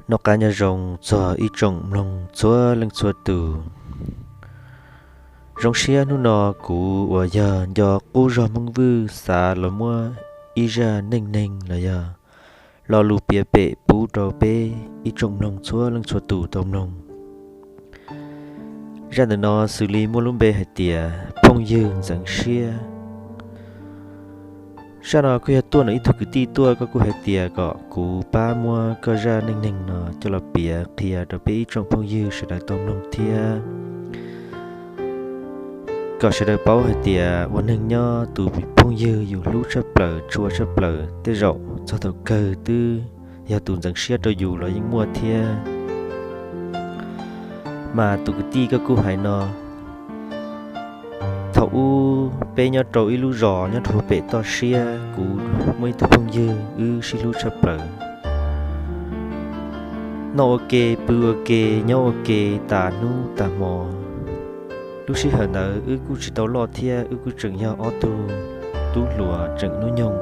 Noj qab nyob zoo txog ib tsoom mloog txhua leej txhua tus. Zoo siab hnub no kuv uas yog nco qub zog Hmoob Vwj xav los muab ib zaj neej neeg los yog lo lus piav pem pub rau peb ib tsoom mloog txhua leej txhua tus tau mloog. Zaj ntawm no xws li muaj lub npe hais tias phooj ywg ntxeev siab. Zaj no kuj yog tuaj ntawm ib tug kwv tij tuaj, koj kuj hais tias kom kuv pab muab koj zaj neej neeg no coj los piav qhia rau peb ib tsoom phooj ywg sawv daws tau mloog thiab kom sawv daws paub hais tias ua neeg nyob tus phooj ywg yus hlub tshaj plaws tshua tshaj plaws tej zaum txog thaum kawg twb yog tus ntxeev siab rau yus los yeej muaj thiab. Mas tus kwv tij koj kuj hais no, thaum ub peb nyob rau ib lub zos nyob rau pem toj siab, kuv muaj ib tug phooj ywg wb sib hlub tshaj plaws. Noj ua ke, pw ua ke, nyob ua ke tas hnub tas hmo. Lub sij hawm ntawd wb kuj tsis tau loj thiab, wb kuj tseem yog ob tug tub hluas tseem hnub nyoog,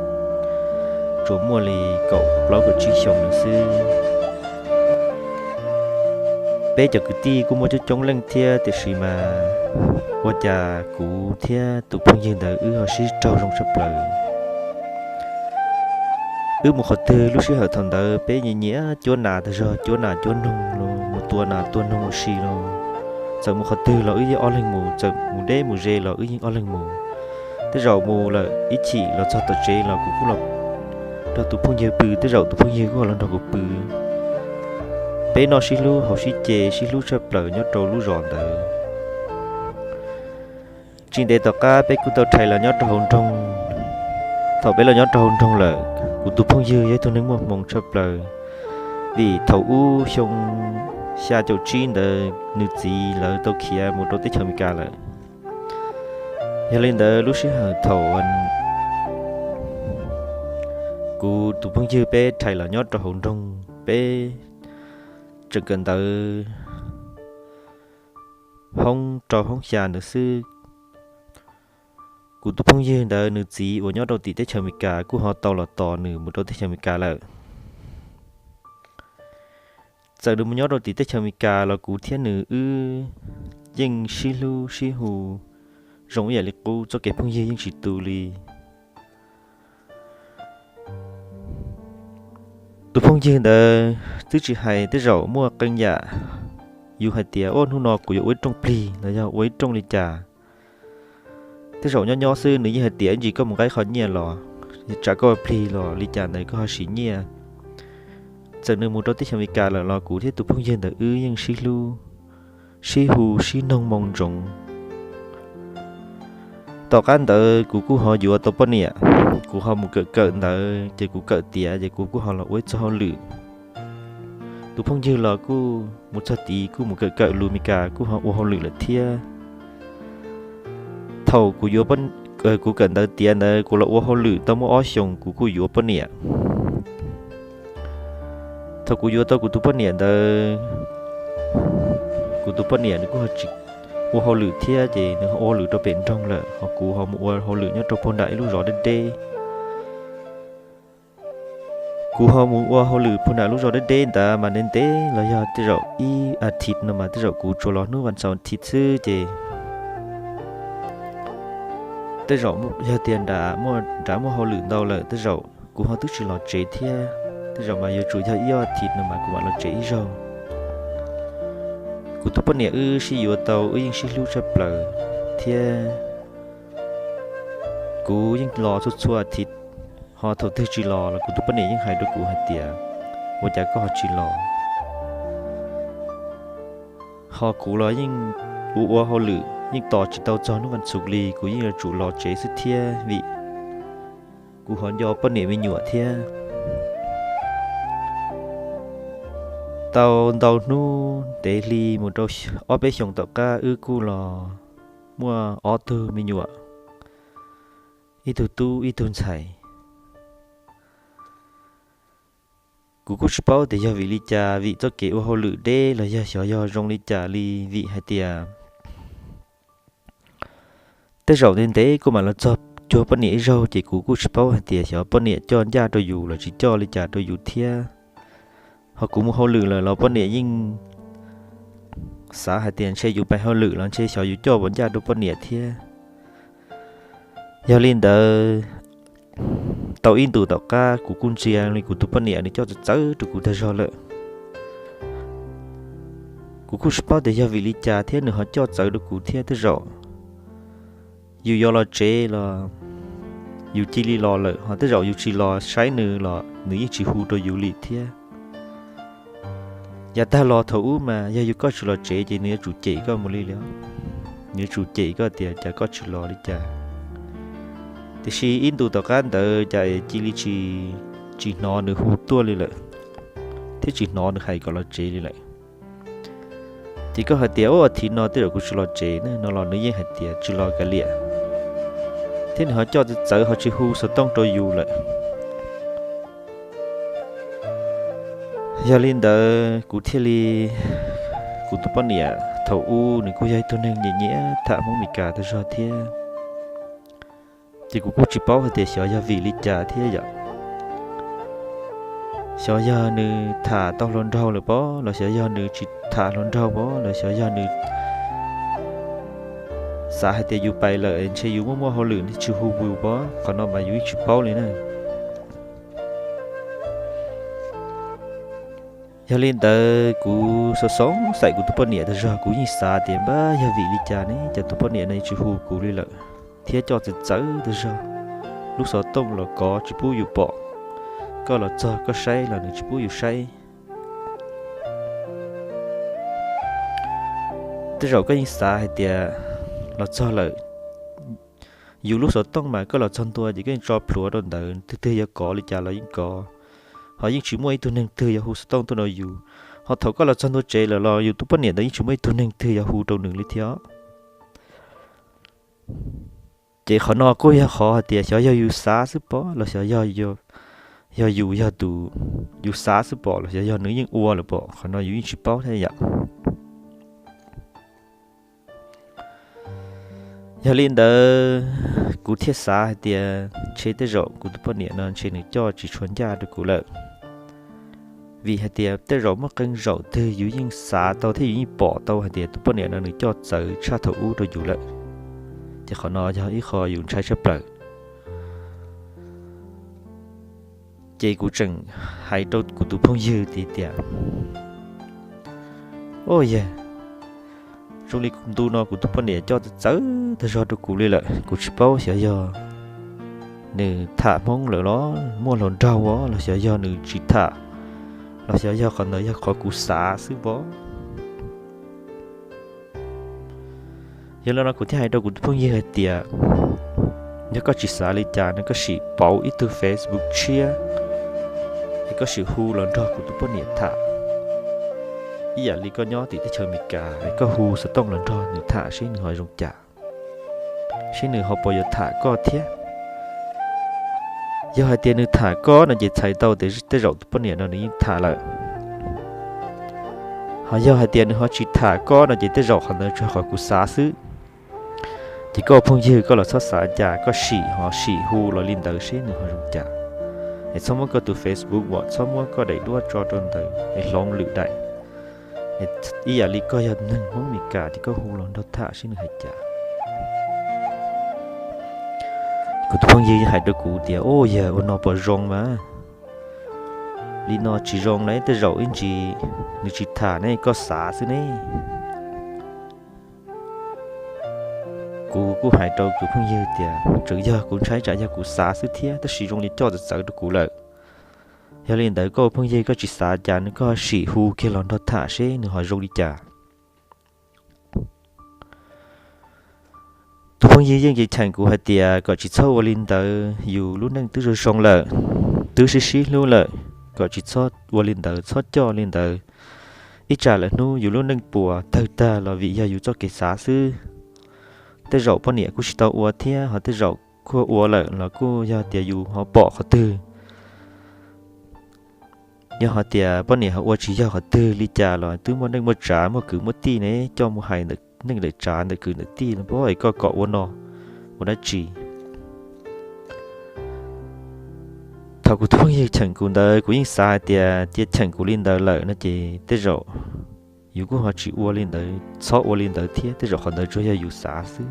tsuas muaj li kaum plaub kaum tsib xyoos xwb. Peb cov kwv tij kuj muaj coob coob leej thiab, tiam sis mas ua cas kuv thiab tus phooj ywg ntawd wb ho sib raug zoo tshaj plaws. Wb mus qhov twg lub sij hawm thaum ntawd peb nyiam nyiam cuab nas tas zog, cuab nas cuab noog los mus tua nas tua noog ua si los. Txawm mus qhov twg los wb yeej ob leeg mus, txawm mus deb mus ze los wb yeej ob leeg mus. Tej zaum mus lawm ib chim los txog tom tsev los kuv kuj los nrog tus phooj ywg pw, tej zaum tus phooj ywg kuj los nrog kuv pw. Peb noj sib hlub haus sib ce sib hlub tshaj plaws nyob rau lub zos ntawd. Tsis ntev tom qab peb kuj tau rhais los nyob rau hauv nroog. Thaum peb los nyob rau hauv nroog lawm, kuv tus phooj ywg yog ib tug neeg muaj hmoo tshaj plaws, vim thaum ub xyoo xya caum tsib ntawd nws txiv lawv tau khiav mus rau teb chaws Amelikas lawm. Yog li ntawd lub sij hawm thaum kuv tus phooj ywg peb rhais los nyob rau hauv nroog, peb tseem kawm ntawv hoob rau hoob xya ntawd xwb. Kuv tus phooj ywg ntawd nws txiv uas nyob rau tim teb chaws Amelikas kuj ho tau los tos nws mus rau teb chaws Amelikas lawm. Txawm nws mus nyob rau tim teb chaws Amelikas los kuv thiab nws wb yeej sib hlub sib hu zoo ib yam li qub, txoj kev phooj ywg yeej tsis tu li. Tus phooj ywg ntawd twb tsis hais tej zaum muaj qee yam, yus hais tias ua hnub no kuv yuav ua ib rooj plig los yog ua ib rooj li cas. Tej zaum nyob nyob xwb nws yeej hais tias ib ntsis koj mus nqa qhov nyiaj los, tsam koj ua plig los li cas ntawd koj ho siv nyiaj. Txawm nws mus rau teb chaws Amelikas lawm los kuv thiab tus phooj ywg ntawd wb yeej sib hlub, sib hu sib noog moo ntsoov. Tom qab ntawd kuv kuj ho yuav tau poj niam, kuv ho mus kawm kawm ntawd ces kuv kawm tiav ces kuv kuj ho los ua ib txoj hauj lwm. Tus phooj ywg los kuj mus txog tid kuj mus kawm kawm lus Amelikas kuj ho ua hauj lwm lawm thiab. Thaum kuv yuav, kuv kawm ntawv tiav ntawd kuv los ua hauj lwm tau muaj ob xyoos kuv kuj yuav poj niam. Thaum kuv yuav tau kuv tus poj niam ntawd, kuv tus poj niam nws kuj ho tsis ua hauj lwm thiab ces nws ho ua hauj lwm rau pem nroog lawm, ho kuv ho mus ua hauj lwm nyob rau puag nram ib lub zos deb deb. Kuv ho mus ua hauj lwm puag nram lub zos deb deb ntawd mas ntev ntev los yog tej zaum ib as thiv no mas tej zaum kuv tsuas los hnub vas xaum thiv xwb ces tej zaum yog tias nram muaj hauj lwm ntau lawm tej zaum kuv ho twb tsis los tsev thiab. Tej zaum mas yuav tsum yog ib ob as thiv no mas kuv mam los tsev ib zaug. Kuv tus poj niam wb sib yuav tau wb yeej sib hlub tshaj plaws thiab. Kuv yeej los txhua txhua as thiv, ho thaum twg tsis los los kuv tus poj niam yeej hais rau kuv hais tias, ua cas koj ho tsis los? Ho kuv los yeej ua ua hauj lwm yeej tos tsis tau txog hnub vas xuv li, kuv yeej yuav tsum los tsev xwb thiab vim kuv ho nco poj niam me nyuam thiab. Tau ntau hnub ntev hli mus rau ob peb xyoos tom qab wb kuj los muaj ob tug me nyuam, ib tug tub ib tug ntxhais. Kuv kuj tsis paub tias yog vim li cas, vim txoj kev ua hauj lwm deb los yog xyov yog zoo li cas li, vim hais tias tej zaum ntev ntev kuj mam los txog cuag poj niam ib zaug ces kuv kuj tsis paub hais tias xyov poj niam coj ncaj rau yus los tsis coj li cas rau yus thiab. Ho kuv mus hauj lwm lawm los poj niam yeej xav hais tias ntshe yus pais hauj lwm los ntshe xyov yus coj puas ncaj rau poj niam thiab. Yog li ntawd, tau ib ntus tom qab kuv kuj ntsia li kuv tus poj niam nws coj txawv txawv rau kuv tag zog lawm. Kuv kuj tsis paub tias yog vim li cas thiab nws ho coj txawv rau kuv thiab. Tej zaum yus yuav los tsev los yus cia li los lawm, ho tej zaum yus tsis los saib nws los nws yeej tsis hu rau yus li thiab. Yav tag los thaum ub mas yog yus, koj tsis los tsev ces nws yuav tsum cem koj mus li li. Nws yuav tsum cem koj tias cas koj tsis los li cas. Tiam sis ib ntus tom qab ntawd cas cia li tsis, tsis hnov nws hu tuaj li lawm, thiab tsis hnov nws hais kom los tsev li lawm. Ces koj hais tias, ub, thiv no tej zaum kuv tsis los tsev ne no los nws yeej hais tias tsis los kav liam, thiab nws ho coj txawv txawv ho tsis hu xov tooj rau yus lawm. Yog li ntawd kuv thiaj li, kuv tus poj niam thaum ub nws kuj yog ib tug neeg nyiam nyiam tham Hmoob Meskas tag zog thiab. Ces kuv kuj tsis paub hais tias xyov yog vim li cas thiab yom. Xyov yog nws tham tau hluas nraug lawm pob, los xyov yog nws tsis tham hluas nraug pob, los xyov yog nws xav hais tias yus pais lawm ntshe yus muaj muaj hauj lwm thiaj tsis hu yus pob. Qhov no mas yus yeej tsis paub li na. Yog li ntawd kuv xav xav xav kuv tus poj niam tag zog, kuv yeej xav tias npab yog vim li cas ne cas tus poj niam no tsis hu kuv li lawm, thiab coj txawv txawv tag zog. Lub xov tooj los kov tsis pub yus pom, koj los txog koj saib los nws tsis pub yus saib. Tej zaum koj yeej xav hais tias los txog lawm, yus lub xov tooj mas koj los txog ntua ces koj yeej tso plhuav rau ntawd, twg twg yuav kov li cas los yeej kov, ho yeej tsis muaj ib tug neeg twg yuav hu xov tooj tuaj rau yus. Ho thaum koj los txog ntua tsev lawm los yus tus poj niam ntawd yeej tsis muaj ib tug neeg twg yuav hu rau nws li thiab. Ces qhov no kuj yog qhov hais tias xyov yog yus xav xwb pob los xyov yog, yog yus yog tus, yus xav xwb pom los xyov yog nws yeej ua lawm pom, qhov no yus yeej tsis paub thiab yom. Yog li ntawd kuv thiaj xav hais tias ntshe tej zaum kuv tus poj niam no ntshe nws coj tsis tshua ncaj rau kuv lawm. Vim hais tias tej zaum muaj qee zaum twg yus yeej xav tau thiab yus yeej pom tau hais tias tus poj niam no nws coj txawv tshaj thaum ub rau yus lawm. Ces qhov no yog ib qho yus ntshai tshaj plaws. Ces kuv tseem hais rau kuv tus phooj ywg tias, tias, Au yawg, zoo li ntu no kuv tus poj niam coj txawv tag zog rau kuv li lawm, kuv tsis paub xyov yog nws tham Hmoob lawm los muaj hluas nraug los xyov yog nws tsis tham, los xyov yog qhov ntawd yog qhov kuv xav xwb pob. Yog li no kuv thiaj hais rau kuv tus phooj ywg hais tias, yog koj tsis xav li cas no koj sim pauv ib tug Facebook tshiab, es koj sim hu los nrog kuv tus poj niam tham, ib yam li koj nyob tim teb chaws Amelikas es koj hu xov tooj los nrog nws tham seb nws ho zoo cas, seb nws ho puas yuav tham koj thiab. Yog hais tias nws tham koj no ces txhais tau tias tej zaum tus poj niam no nws yeej tham lawm. Ho yog hais tias nws ho tsis tham koj no ces tej zaum qhov ntawd tsuas qhov kuv xav xwb. Ces koj phooj ywg koj los txhob xav cas, koj sim ho sim hu los li ntawd seb nws ho zoo cas. Es txhob muab koj tus Facebook uas txhob muab koj daim duab tso rau ntawd es hloov lwm daim, ib yam li koj yog neeg Hmoob Amelikas ces koj hu los nrog tham seb nws hais cas. Kuv tus phooj ywg hais rau kuv tias, Au yawg, ua no puas zoo mas? Li no tsis zoo na, tej zaum ib ntsis nws tsis tham ne, koj xav xwb ne. Kuv kuj hais rau kuv phooj ywg tias, Tseem yog kuv ntshai tsam yog kuv xav xwb thiab, tab sis zoo li coj txawv txawv rau kuv lawm. Yog li ntawd koj phooj ywg koj tsis xav cas no koj sim hu kiag los nrog tham seb nws ho zoo li cas. Tus phooj ywg yeej ceev cheem kuv hais tias kom tsis txhob ua li ntawd, yus lub neej twb zoo zoo lawm, twb sib sib hlub lawm, kom tsis txhob ua li ntawd, txhob coj li ntawd. Ib tsam lawm hnub yus lub neej puas tawg tag los vim yog yus txoj kev xav xwb. Tej zaum poj niam kuj tsis tau ua thiab, ho tej zaum kuj ua lawm los kuj yog tias yus ho pom qhov twg. Yog hais tias poj niam ho ua tsis yog qhov twg li cas los twb muaj neej muaj tsav muaj kwv muaj tij ne, coj mus hais ntawm neej ntawm tsav ntawm kwv ntawm tij los pab es koj kom ua no ua dab tsi. Thaum kuv tus phooj ywg cheem kuv ntawd kuv yeej xav hais tias cia cheem kuv li ntawd lawm no ces tej zaum yus kuj ho tsis ua li ntawd, txhob ua li ntawd thiab, tej zaum qhov ntawd tsuas yog yus xav xwb.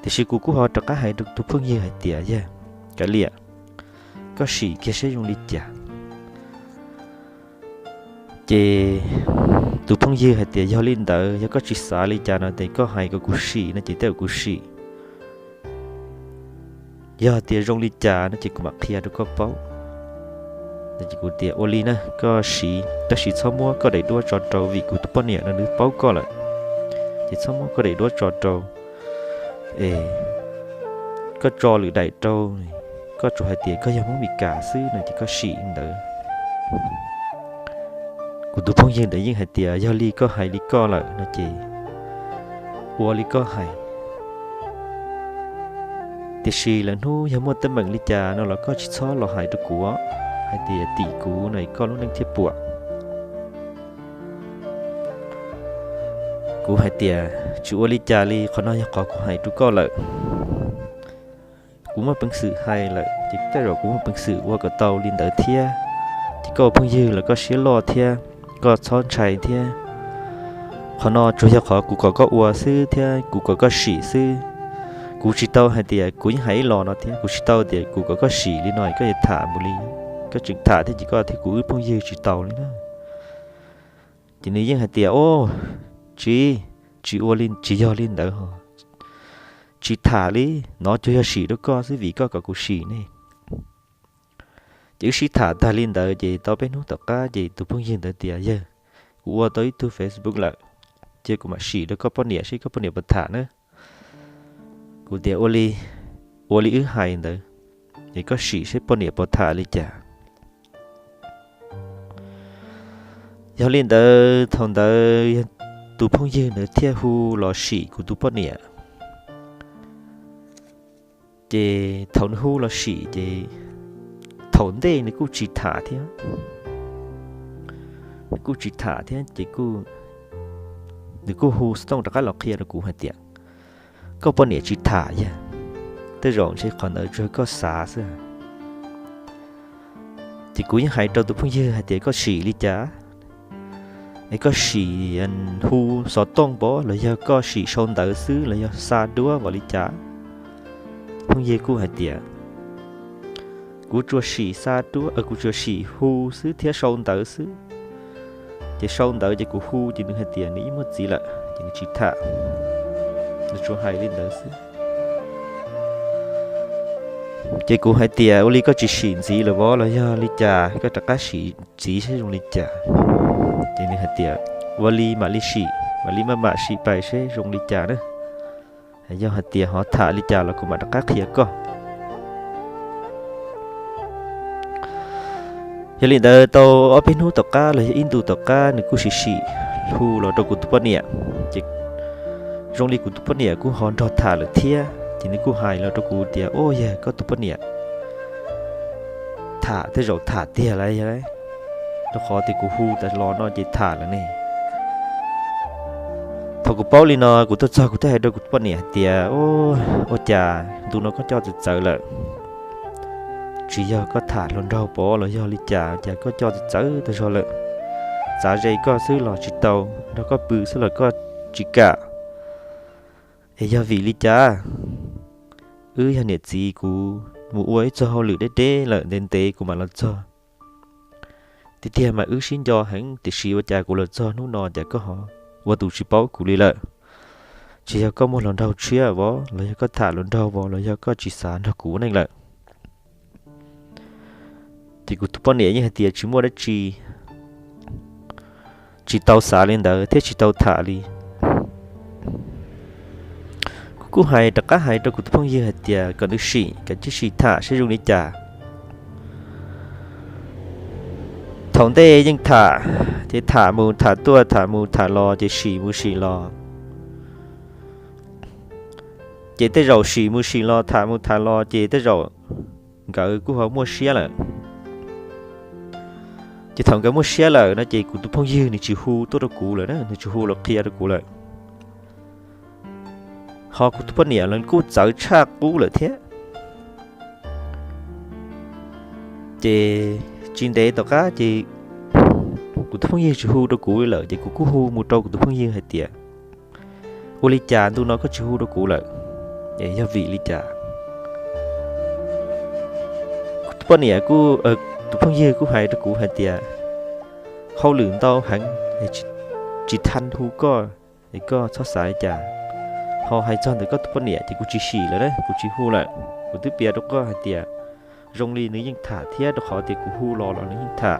Tiam sis kuv kuj ho rov qab hais rau tus phooj ywg hais tias, yog, kav liam, koj sim kiag seb zoo li cas. Ces tus phooj ywg hais tias yog li ntawd, yog koj tsis xav li cas no ces koj hais kom kuv sim no ces tej zaum kuv sim. Yog tias zoo li cas no ces kuv mam qhia rau koj paub. Ces kuv tias ua li na, koj sim, tab sis txhob muab koj daim duab tso rau vim kuv tus poj niam no nws paub koj lawm, ces txhob muab koj daim duab tso rau, es koj tso lwm daim rau, koj tsuas hais tias koj yog Hmoob Mes Kas xwb no ces koj sim li ntawd. Kuv tus phooj ywg ntawd yeej hais tias yog li koj hais li koj lawm no ces ua li koj hais. Tiam sis lwm hnub yog muaj teeb meem li cas no los koj tsis txhob los hais rau kuv, hais tias tim kuv no koj lub neej thiaj puam. Kuv hais tias tsis ua li cas li, qhov no yog qhov kuv hais rau koj lawm. Kuv muaj peev xwm hais lawm ces tej zaum kuv muaj peev xwm ua kom tau li ntawd thiab. Ces koj ua phooj ywg los koj siab loj thiab, koj txhob ntshai thiab. Qhov no tsuas yog qhov kuv kom koj ua xwb thiab kuv kom koj sim xwb. Kuv tsis tau hais tias, kuv yeej hais ib los no thiab, kuv tsis tau tias kuv kom koj sim li no koj yuav tham mus li, koj tseem tham thiab ces koj thiab kuv wb phooj ywg tsis tau li na. Ces nws yeej hais tias, o, tsis, tsis ua li, tsis yog li ntawd ho, tsis tham li, no tsuas yog sim rau koj xwb vim koj kom kuv sim ne. Ces wb sib tham tag li ntawd ces tau peb hnub tom qab ces tus phooj ywg ntawd tias, yawg, kuv ua tau ib tug Facebook lawm, cia kuv mam sim rau koj poj niam seb koj poj niam puas tham na. Kuv tias, ua li, ua li wb hais ntawd, ces koj sim seb poj niam puas tham li cas. Yog li ntawd thaum ntawd yog tus phooj ywg ntawd thiaj hu los sim kuv tus poj niam. Ces thaum nws hu los sim ces thaum ntej nws kuj tsis tham thiab, nws kuj tsis tham thiab ces nws kuj hu xov tooj rov qab los qhia rau kuv hais tias, koj poj niam tsis tham yag, tej zaum ntshe qhov ntawd tsuas koj xav xwb. Ces kuv yeej hais rau tus phooj ywg hais tias, koj sim li cas? Es koj sim hu xov tooj pov los yog koj sim sau ntawv xwb los yog xa duab npaum li cas? Phooj ywg kuj hais tias, kuv tsuas sim xa duab, kuv tsuas sim hu xwb thiab sau ntawv xwb. Ces sau ntawv ces kuv hu ces nws hais tias nws ib muaj txiv lawm ces nws tsis tham, nws tsuas hais li ntawd xwb. Ces kuv hais tias, ua li koj tsis sim ntxiv lawm vov los yog li cas, koj rov qab sim ntxiv seb zoo li cas? Ces nws hais tias, ua li mam li sim, mam li maj mam sim pais seb zoo li cas na. Yog hais tias ho tham li cas los kuv mam rov qab qhia koj. Yog li ntawd tau ob peb hnub tom qab los yog ib ntus tom qab nws kuj sim sim hu los rau kuv tus poj niam. Ces zoo li kuv tus poj niam kuj ho nrog tham lawm thiab ces nws kuj hais los rau kuv tias, o yag, koj tus poj niam tham tej zaum tham tiag lawm, rau qhov tias kuv hu tas los no ces tham lawm ne. Thaum kuv paub li no kuv tuaj txog kuv thiaj hais rau kuv tus poj niam hais tias, ua cas ntu no koj coj txawv txawv lawm? Tsis yog koj tham hluas nraug pov los yog li cas, cas koj coj txawv txawv tag zog lawm? Txav ze koj xwb los tsis tau, nrog koj pw xwb los koj tsis kam. Es yog vim li cas? Wb yog niam txiv, kuv mus ua ib txog hauj lwm deb deb lawm ntev ntev kuv mam los txog. Tiag tiag mas wb sib nco heev tiam sis ua cas kuv los txog hnub no cas koj ho ua tus tsis paub kuv li lawm? Tsis yog koj muaj hluas nraug tshiab vov los yog koj tham hluas nraug vov los yog koj tsis xav nrog kuv ua neej lawm? Ces kuv tus poj niam yeej hais tias tsis muaj dab tsi, tsis tau xav li ntawd thiab tsis tau tham li. Kuv kuj hais rov qab hais rau kuv tus phooj ywg hais tias kom nws sim, kom nws sim tham seb zoo li cas. Thaum ntej yeej tham, ces tham mus tham tuaj tham mus tham los ces sim mus sim los. Ces tej zaum sim mus sim los tham mus tham los ces tej zaum nkawd kuj ho muaj siab lawm. Ces thaum nkawd muaj siab lawm no ces kuv tus phooj ywg nws tsis hu tuaj rau kuv lawm na, nws tsis hu los qhia rau kuv lawm. Ho kuv tus poj niam los kuj txawv tshaj qub lawm thiab. Ces tsis ntev tom qab ces kuv tus phooj ywg tsis hu rau kuv li lawm, ces kuv kuj hu mus rau kuv tus phooj ywg hais tias, ua li cas ntu no koj tsis hu rau kuv lawm? Es yog vim li cas? Kuv tus poj niam kuj, tus phooj ywg kuj hais rau kuv hais tias, hauj lwm ntau heev, tsis tha hu koj, es koj txhob xav li cas. Ho hais txog ntawm koj tus poj niam ces kuv tsis sim lawm na, kuv tsis hu lawm. Kuv twb piav rau koj hais tias zoo li nws yeej tham thiab, rau qhov tias kuv hu los los nws yeej tham.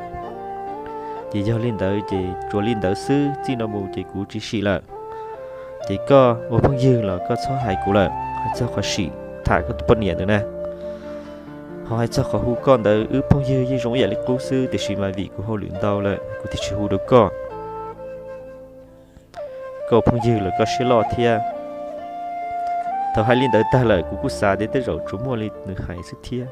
Ces yog li ntawd ces tsuas li ntawd xwb, txij no mus ces kuv tsis sim lawm. Ces koj ua phooj ywg los koj txhob hais kuv lawm, hais txog qhov sim tham koj tus poj niam ntawd na. Ho hais txog qhov hu koj ntawd, wb phooj ywg yeej zoo ib yam li qub xwb, tiam sis mas vim kuv hauj lwm ntau lawm kuv thiaj tsis hu rau koj. Koj ua phooj ywg los koj siab loj thiab. Thaum hais li ntawd tag lawm kuv kuj xav tias tej zaum tsuas muaj li nws hais xwb thiab.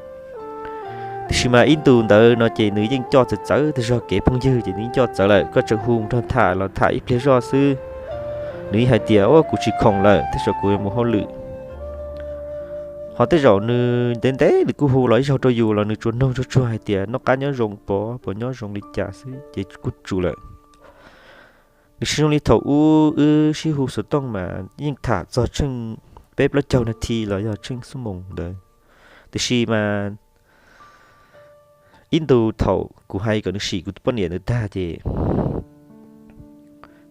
Tiam sis mas ib ntus ntawd no ces nws yeej coj txawv txawv, tej zog kev phooj ywg ces nws yeej coj txawv lawm, koj tseem hu nrog tham los tham ib pliag zoj xwb, nws yeej hais tias, ua kuv tsis khoom lawm, tej zaum kuv yuav mus hauj lwm. Ho tej zaum nws ntev ntev nws kuj hu los ib zaug rau yus los nws tsuas nug tsuag tsuag hais tias noj qab nyob zoo pov, puas nyob zoo li cas xwb ces kuj tsum lawm. Nws tsis zoo li thaum ub wb sib hu xov tooj mas yeej tham txog tsheej peb plaub caug nas this los yog tsheej xuab moos ntawd. Tiam sis mas ib ntus thaum kuv hais kom nws sim kuv tus poj niam ntawd tag ces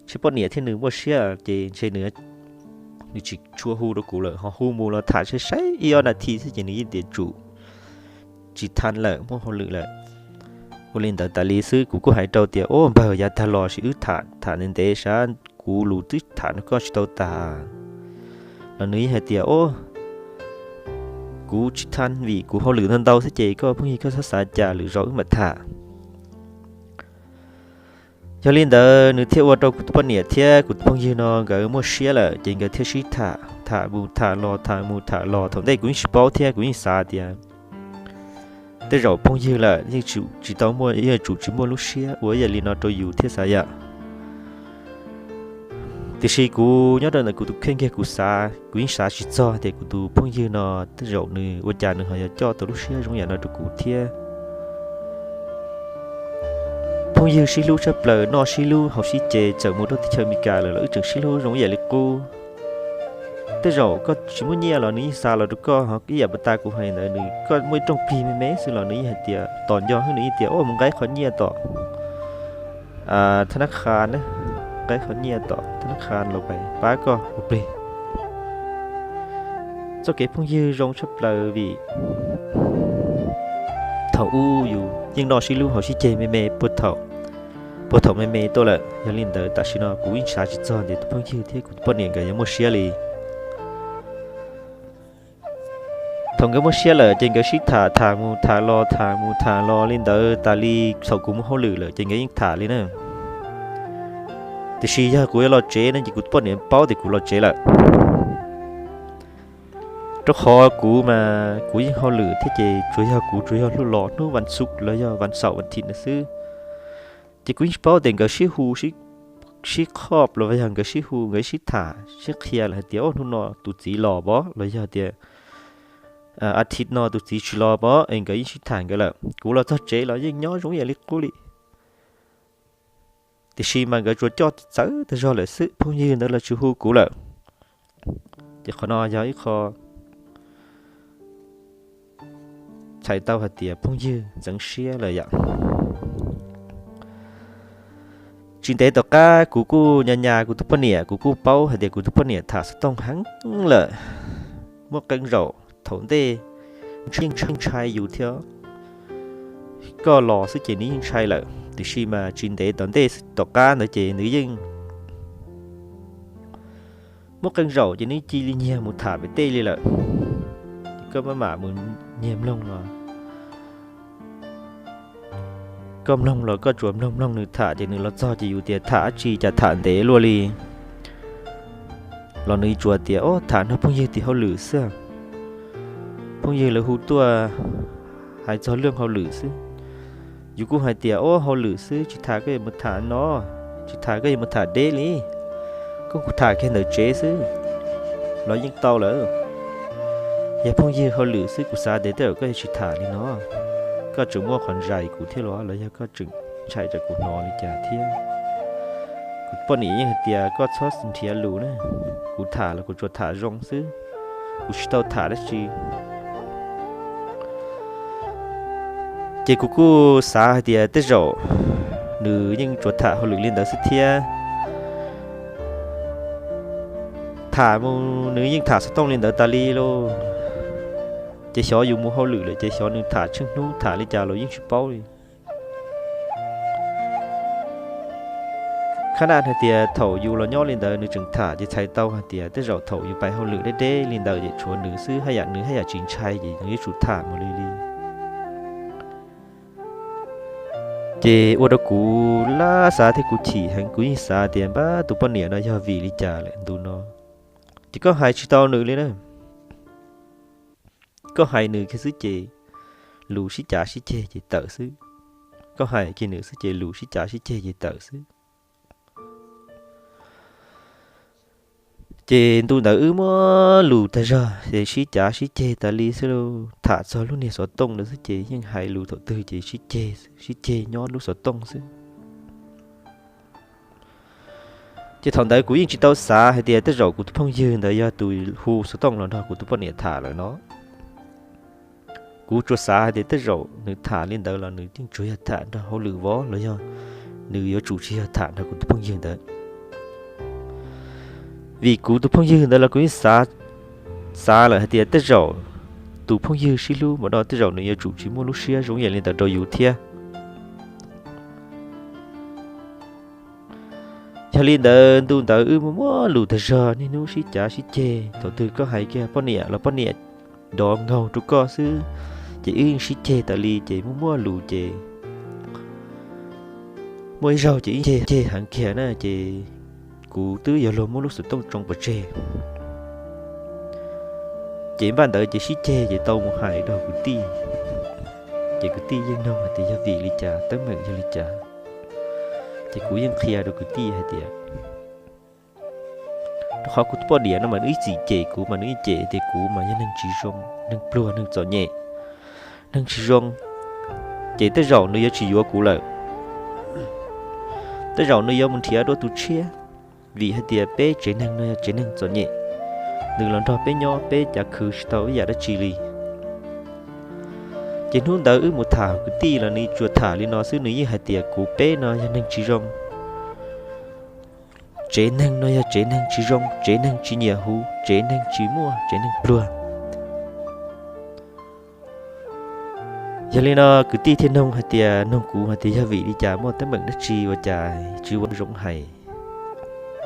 ntshe poj niam thiab nws muaj siab ces ntshe nws tsis tshua hu rau kuv lawm, ho hu mus los tham saib saib ib ob nas this xwb ces nws yeej tias tsum, tsis tha lawm, muaj hauj lwm lawm. Ua li ntawd tas li xwb, kuv kuj hais rau tias, ua npawg, yav tag los sis wb tham tham ntev ntev sab, kuv lus twb tham rau koj tsis tau tas. Los nws yeej hais tias, ua kuv tsis tha vim kuv hauj lwm ntau ntau xwb ces koj phooj ywg koj txhob xav cas, lwm zaus wb mam tham. Yog li ntawd nws thiaj ua rau kuv tus poj niam thiab kuv tus phooj ywg no nkawd muaj siab lawm ces nkawd thiaj sib tham, tham mus tham los, tham mus tham los. Thaum ntej kuv yeej tsis paub thiab kuv yeej xav tias tej zaum phooj ywg lawm yeej tsis tau muaj, yeej tsum tsis muaj lub siab ua ib yam li no rau yus thiab xav yam. Tiam sis kuv nyob rau ntawm kuv tus kheej kiag kuv xav, kuv yeej xav tsis txog tias kuv tus phooj ywg no tej zaum nws ua cas nws ho yuav coj tau lub siab zoo yam no rau kuv thiab. Phooj ywg sib hlub tshaj plaws, noj sib hlub haus sib ce, txawm mus rau teb chaws Amelikas lawm los wb tseem sib hlub zoo ib yam li qub. Tej zaum koj tsis muaj nyiaj los nws yeej xa los rau koj, ho ib yam pas tas kuv hais ntawd, nws koj muaj ib rooj plig me me xwb los nws yeej hais tias tos nco xwb, nws yeej tias, ua mus nqa qhov nyiaj tom thab nab kha na, nqa qhov nyiaj tom thab nab kha los pab koj ua plig. Txoj kev phooj ywg zoo tshaj plaws vim thaum ub yus yeej noj sib hlub haus sib ce me me puag thaum, puag thaum me me tuaj lawm. Yog li ntawd tam sim no kuv yeej xav tsis txog tias tus phooj ywg thiab kuv tus poj niam nkawd yuav muaj siab li. Thaum nkawd muaj siab lawm ces nkawd sib tham, tham mus tham los, tham mus tham los li ntawd tas li. Thaum kuv mus hauj lwm lawm ces nkawd yeej tham li na. Tiam sis yog kuv yuav los tsev no ces kuv tus poj niam paub tias kuv los tsev lawm. Rau qhov kuv mas kuv yeej hauj lwm thiab ces tsuas yog kuv tsuas yog los hnub vas xuv los yog vas xaum vas thim na xwb. Ces kuv yeej tsis paub tias nkawd sib hu, sib khob los yog nkawd sib hu, nkawd sib tham sib qhia lawm hais tias, o, hnub no tus txiv los pov los yog tias a thiv no tus txiv tsis los pov es nkawd yeej sib tham nkawd lawm. Kuv los txog tsev los yeej nyob zoo ib yam li qub li. Tiam sis mas nkawd tsuas coj txawv tag zog lawm xwb, phooj ywg ntawd los tsis hu kuv lawm. Ces qhov no yog ib qho txhais tau hais tias phooj ywg ntxeev siab lawm yom. Tsis ntev tom qab kuv kuj nyas nyas kuv tus poj niam, kuv kuj paub hais tias kuv tus poj niam tham xov tooj heev lawm, muaj qee zaum thaum ntej nws yeej ntshai yus thiab. Koj los xwb ces nws yeej ntshai lawm, tiam sis mas tsis ntev tom ntej tom qab ntawd ces nws yeej muaj qee zaum ces nws cia li nyiag mus tham pem tej li lawm. Ces koj maj mam mus nyiag mloog los, koj mloog los koj tsuas mloog mloog nws tham ces nws los txog ces yus tias tham dab tsi cas tham ntev luaj li. Los nws tsuas tias, o, tham nrog phooj ywg tim hauj lwm xwb, phooj ywg lawv hu tuaj hais txog lwj hauj lwm xwb. Yus kuj hais tias, o, hauj lwm xwb, tsis tham koj yuav mus tham no, tsis tham koj yuav mus tham deb li, koj kuj tham kiag ntawm tsev xwb los yeej tau lawm. Yog phooj ywg hauj lwm xwb kuv xav tias tej zaum koj yuav tsis tham li no, koj tseem muaj qhov ntsais kuv thiab los los yog koj tseem ntshai tsam kuv hnov li cas thiab? Kuv poj niam yeej hais tias koj txhob nrhiav lus na, kuv tham los kuv tsuas tham zoo xwb, kuv tsis tau tham dab tsi. Ces kuv kuj xav hais tias tej zaum nws yeej tsuas tham hauj lwm li ntawd xwb thiab. Tham mus nws yeej tham xov tooj li ntawd tas li lauj. Ces xyov yus mus hauj lwm lawm ces xyov nws tham tsheej hnub tham li cas los yeej tsis paub li. Khab naj hais tias thaum yus los nyob li ntawd nws tseem tham ces txhais tau hais tias tej zaum thaum yus pais hauj lwm deb deb li ntawd ces tshuav nws xwb, haj yam nws haj yam tsis ntshai ces nws yuav tsum tham mus li li. Ces ua rau kuv laj xav thiab kuv chim heev, kuv yeej xav tias npab tus poj niam no yog vim li cas lawm ntu no. Ces koj hais tsis tau nws li na. Koj hais nws kiag xwb ces lus sib cav sib ceg ces tawm xwb. Koj hais kiag nws xwb ces lus sib cav sib ceg ces tawm xwb. Ces ntu ntawd wb muab lus tag zog ces sib cav sib ceg tas li xwb lauj. Tham txog lub niag xov tooj ntawd xwb ces yeej hais lus thaum twg ces sib ceg sib ceg nyob lub xov tooj xwb. Ces thaum ntawd kuv yeej tsis tau xav hais tias tej zaum kuv tus phooj ywg ntawd yog tus hu xov tooj los nrog kuv tus poj niam tham lawm no. Kuv tsuas xav hais tias tej zaum nws tham li ntawd los nws yeej tsuas yog tham nrog hauj lwm vov los yog nws yuav tsum tsis yog tham nrog kuv tus phooj ywg ntawd. Vim kuv tus phooj ywg ntawd los kuv yeej xav, xav lawm hais tias tej zaum tus phooj ywg sib hlub mus no tej zaum nws yuav tsum tsis muaj lub siab zoo ib yam li ntawd rau yus thiab. Yog li ntawd ntu ntawd wb muab muab lus tag zog niaj hnub sib cav sib ceg, thaum twg koj hais kiag poj niam los poj niam dov nkaug rau koj xwb, ces wb yeej sib ceg tas li ces muab muab lus ces muaj ib zaug ces wb ceg ceg heev kiag na ces kuv twb yuav luag muab lub xov tooj tsoo pov tseg. Ces npaj ntawd ces sib ceg ces tau mus hais rau kwv tij. Ces kwv tij yeej nug hais tias yog vim li cas, teeb meem yog li cas. Ces kuv yeej qhia rau kwv tij hais tias rau qhov kuv tus poj niam no mas nws ib txwm cem kuv mas nws yeej cem tias kuv mas yog neeg tsis zoo, neeg pluag, neeg txom nyem, neeg tsis zoo. Ces tej zaum nws yuav tsis yuav kuv lawm, tej zaum nws yuav mus nrhiav dua tus tshiab. Vim hais tias peb tsev neeg no yog tsev neeg txom nyem, nws los nrog peb nyob peb cav khwv tsis tau ib yam dab tsi li. Ces hnub ntawd wb mus tham kwv tij los nws tsuas tham li no xwb, nws yeej hais tias kuv peb no yog neeg tsis zoo. Tsev neeg no yog tsev neeg tsis zoo, tsev neeg tsis nyiam huv, tsev neeg tsis muaj, tsev neeg pluag. Yog li no kwv tij thiaj nug hais tias, nug kuv hais tias yog vim li cas, muaj teeb meem dab tsi ua cas tsis ua zoo hais,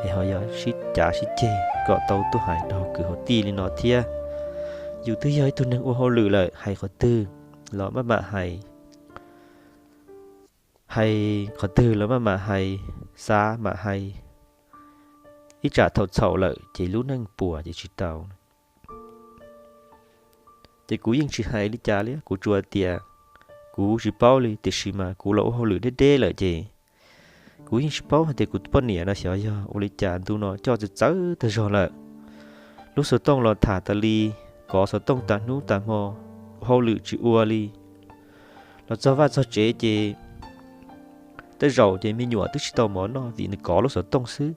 es ho yog sib cav sib ceg kom tau tuaj hais rau kwv hauv tij li no thiab. Yus twb yog ib tug neeg ua hauj lwm lawm, hais qhov twg los maj mam hais, hais qhov twg los maj mam hais, xav mam hais, ib tsam thaum txhaum lawm ces lub neej puas ces tsis tau. Ces kuv yeej tsis hais li cas li, kuv tsuas tias kuv tsis paub li, tiam sis mas kuv los ua hauj lwm deb deb lawm ces kuv yeej tsis paub hais tias kuv tus poj niam no xyov yog ua li cas ntu no coj txawv txawv tag zog lawm. Lub xov tooj los tham tas li, kov xov tooj tas hnub tas hmo, ua hauj lwm tsis ua li. Los txog vaj txog tsev ces tej zaum ces me nyuam twb tsis tau mov noj vim nws kov lub xov tooj xwb.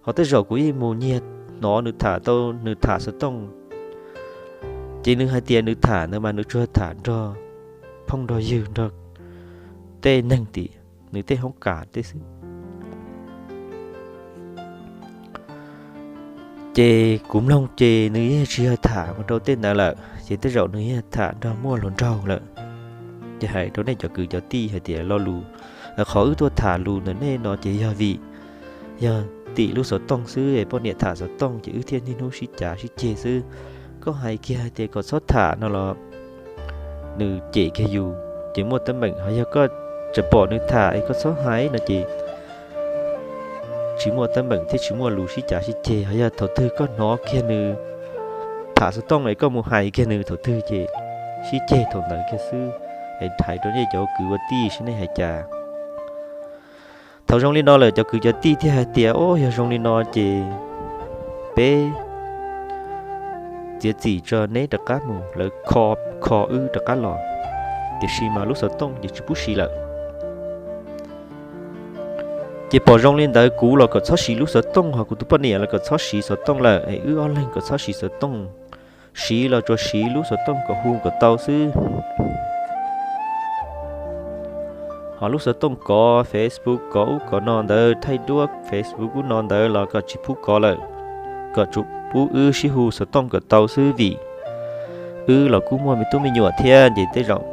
Ho tej zaum kuv yeej mus nyiag hnov nws tham tau, nws tham xov tooj, ces nws hais tias nws tham ntawd mas nws tsuas tham nrog phooj nrog ywg nrog tej neeg tim nws tej hoob kas tej xwb. Ces kuv mloog ces nws yeej tsis yog tham mus rau tej ntawd lawm, ces tej zaum nws yog tham nrog muaj hluas nraug lawm. Ces hais rau nej cov kwv cov tij hais tias lo lus, qhov wb tuaj tham lus ntawm nej no ces yog vim yog tim lub xov tooj xwb, poj niam tham xov tooj ces wb thiaj niaj hnub sib cav sib ceg xwb. Koj hais kiag hais tias kom txhob tham no los nws cem kiag yus ces muaj teeb meem, ho yog koj tseem pom nws tham es koj txhob hais no ces tsis muaj teeb meem thiab tsis muaj lus sib cav sib ceg. Ho yog thaum twg koj hnov kiag nws tham xov tooj es koj mus hais kiag nws thaum twg ces sib ceg thaum ntawd kiag xwb. Es hais rau nej cov kwv ua tij saib nej hais cas. Thaum zoo li no lawm cov kwv cov tij thiaj hais tias, o, yog zoo li no ces peb txiav txim tso, neb rov qab mus, lawv kho, kho wb rov qab los. tiam sis mas lub xov tooj ces tsis pub siv lawm. Ces pom zoo li ntawd kuv los kom txhob siv lub xov tooj, ho kuv tus poj niam los kom txhob siv xov tooj lawm, es wb ob leeg kom txhob siv xov tooj, siv los tsuas siv lub xov tooj kom hu kom tau xwb. Ho lub xov tooj kov Facebook kov ub kov no ntawd, thaij duab Facebook ub no ntawd los kom tsis pub kov lawm, kom tsuas pub wb sib hu xov tooj kom tau xwb, vim wb los kuj muaj me tub me nyuam thiab ces tej zaum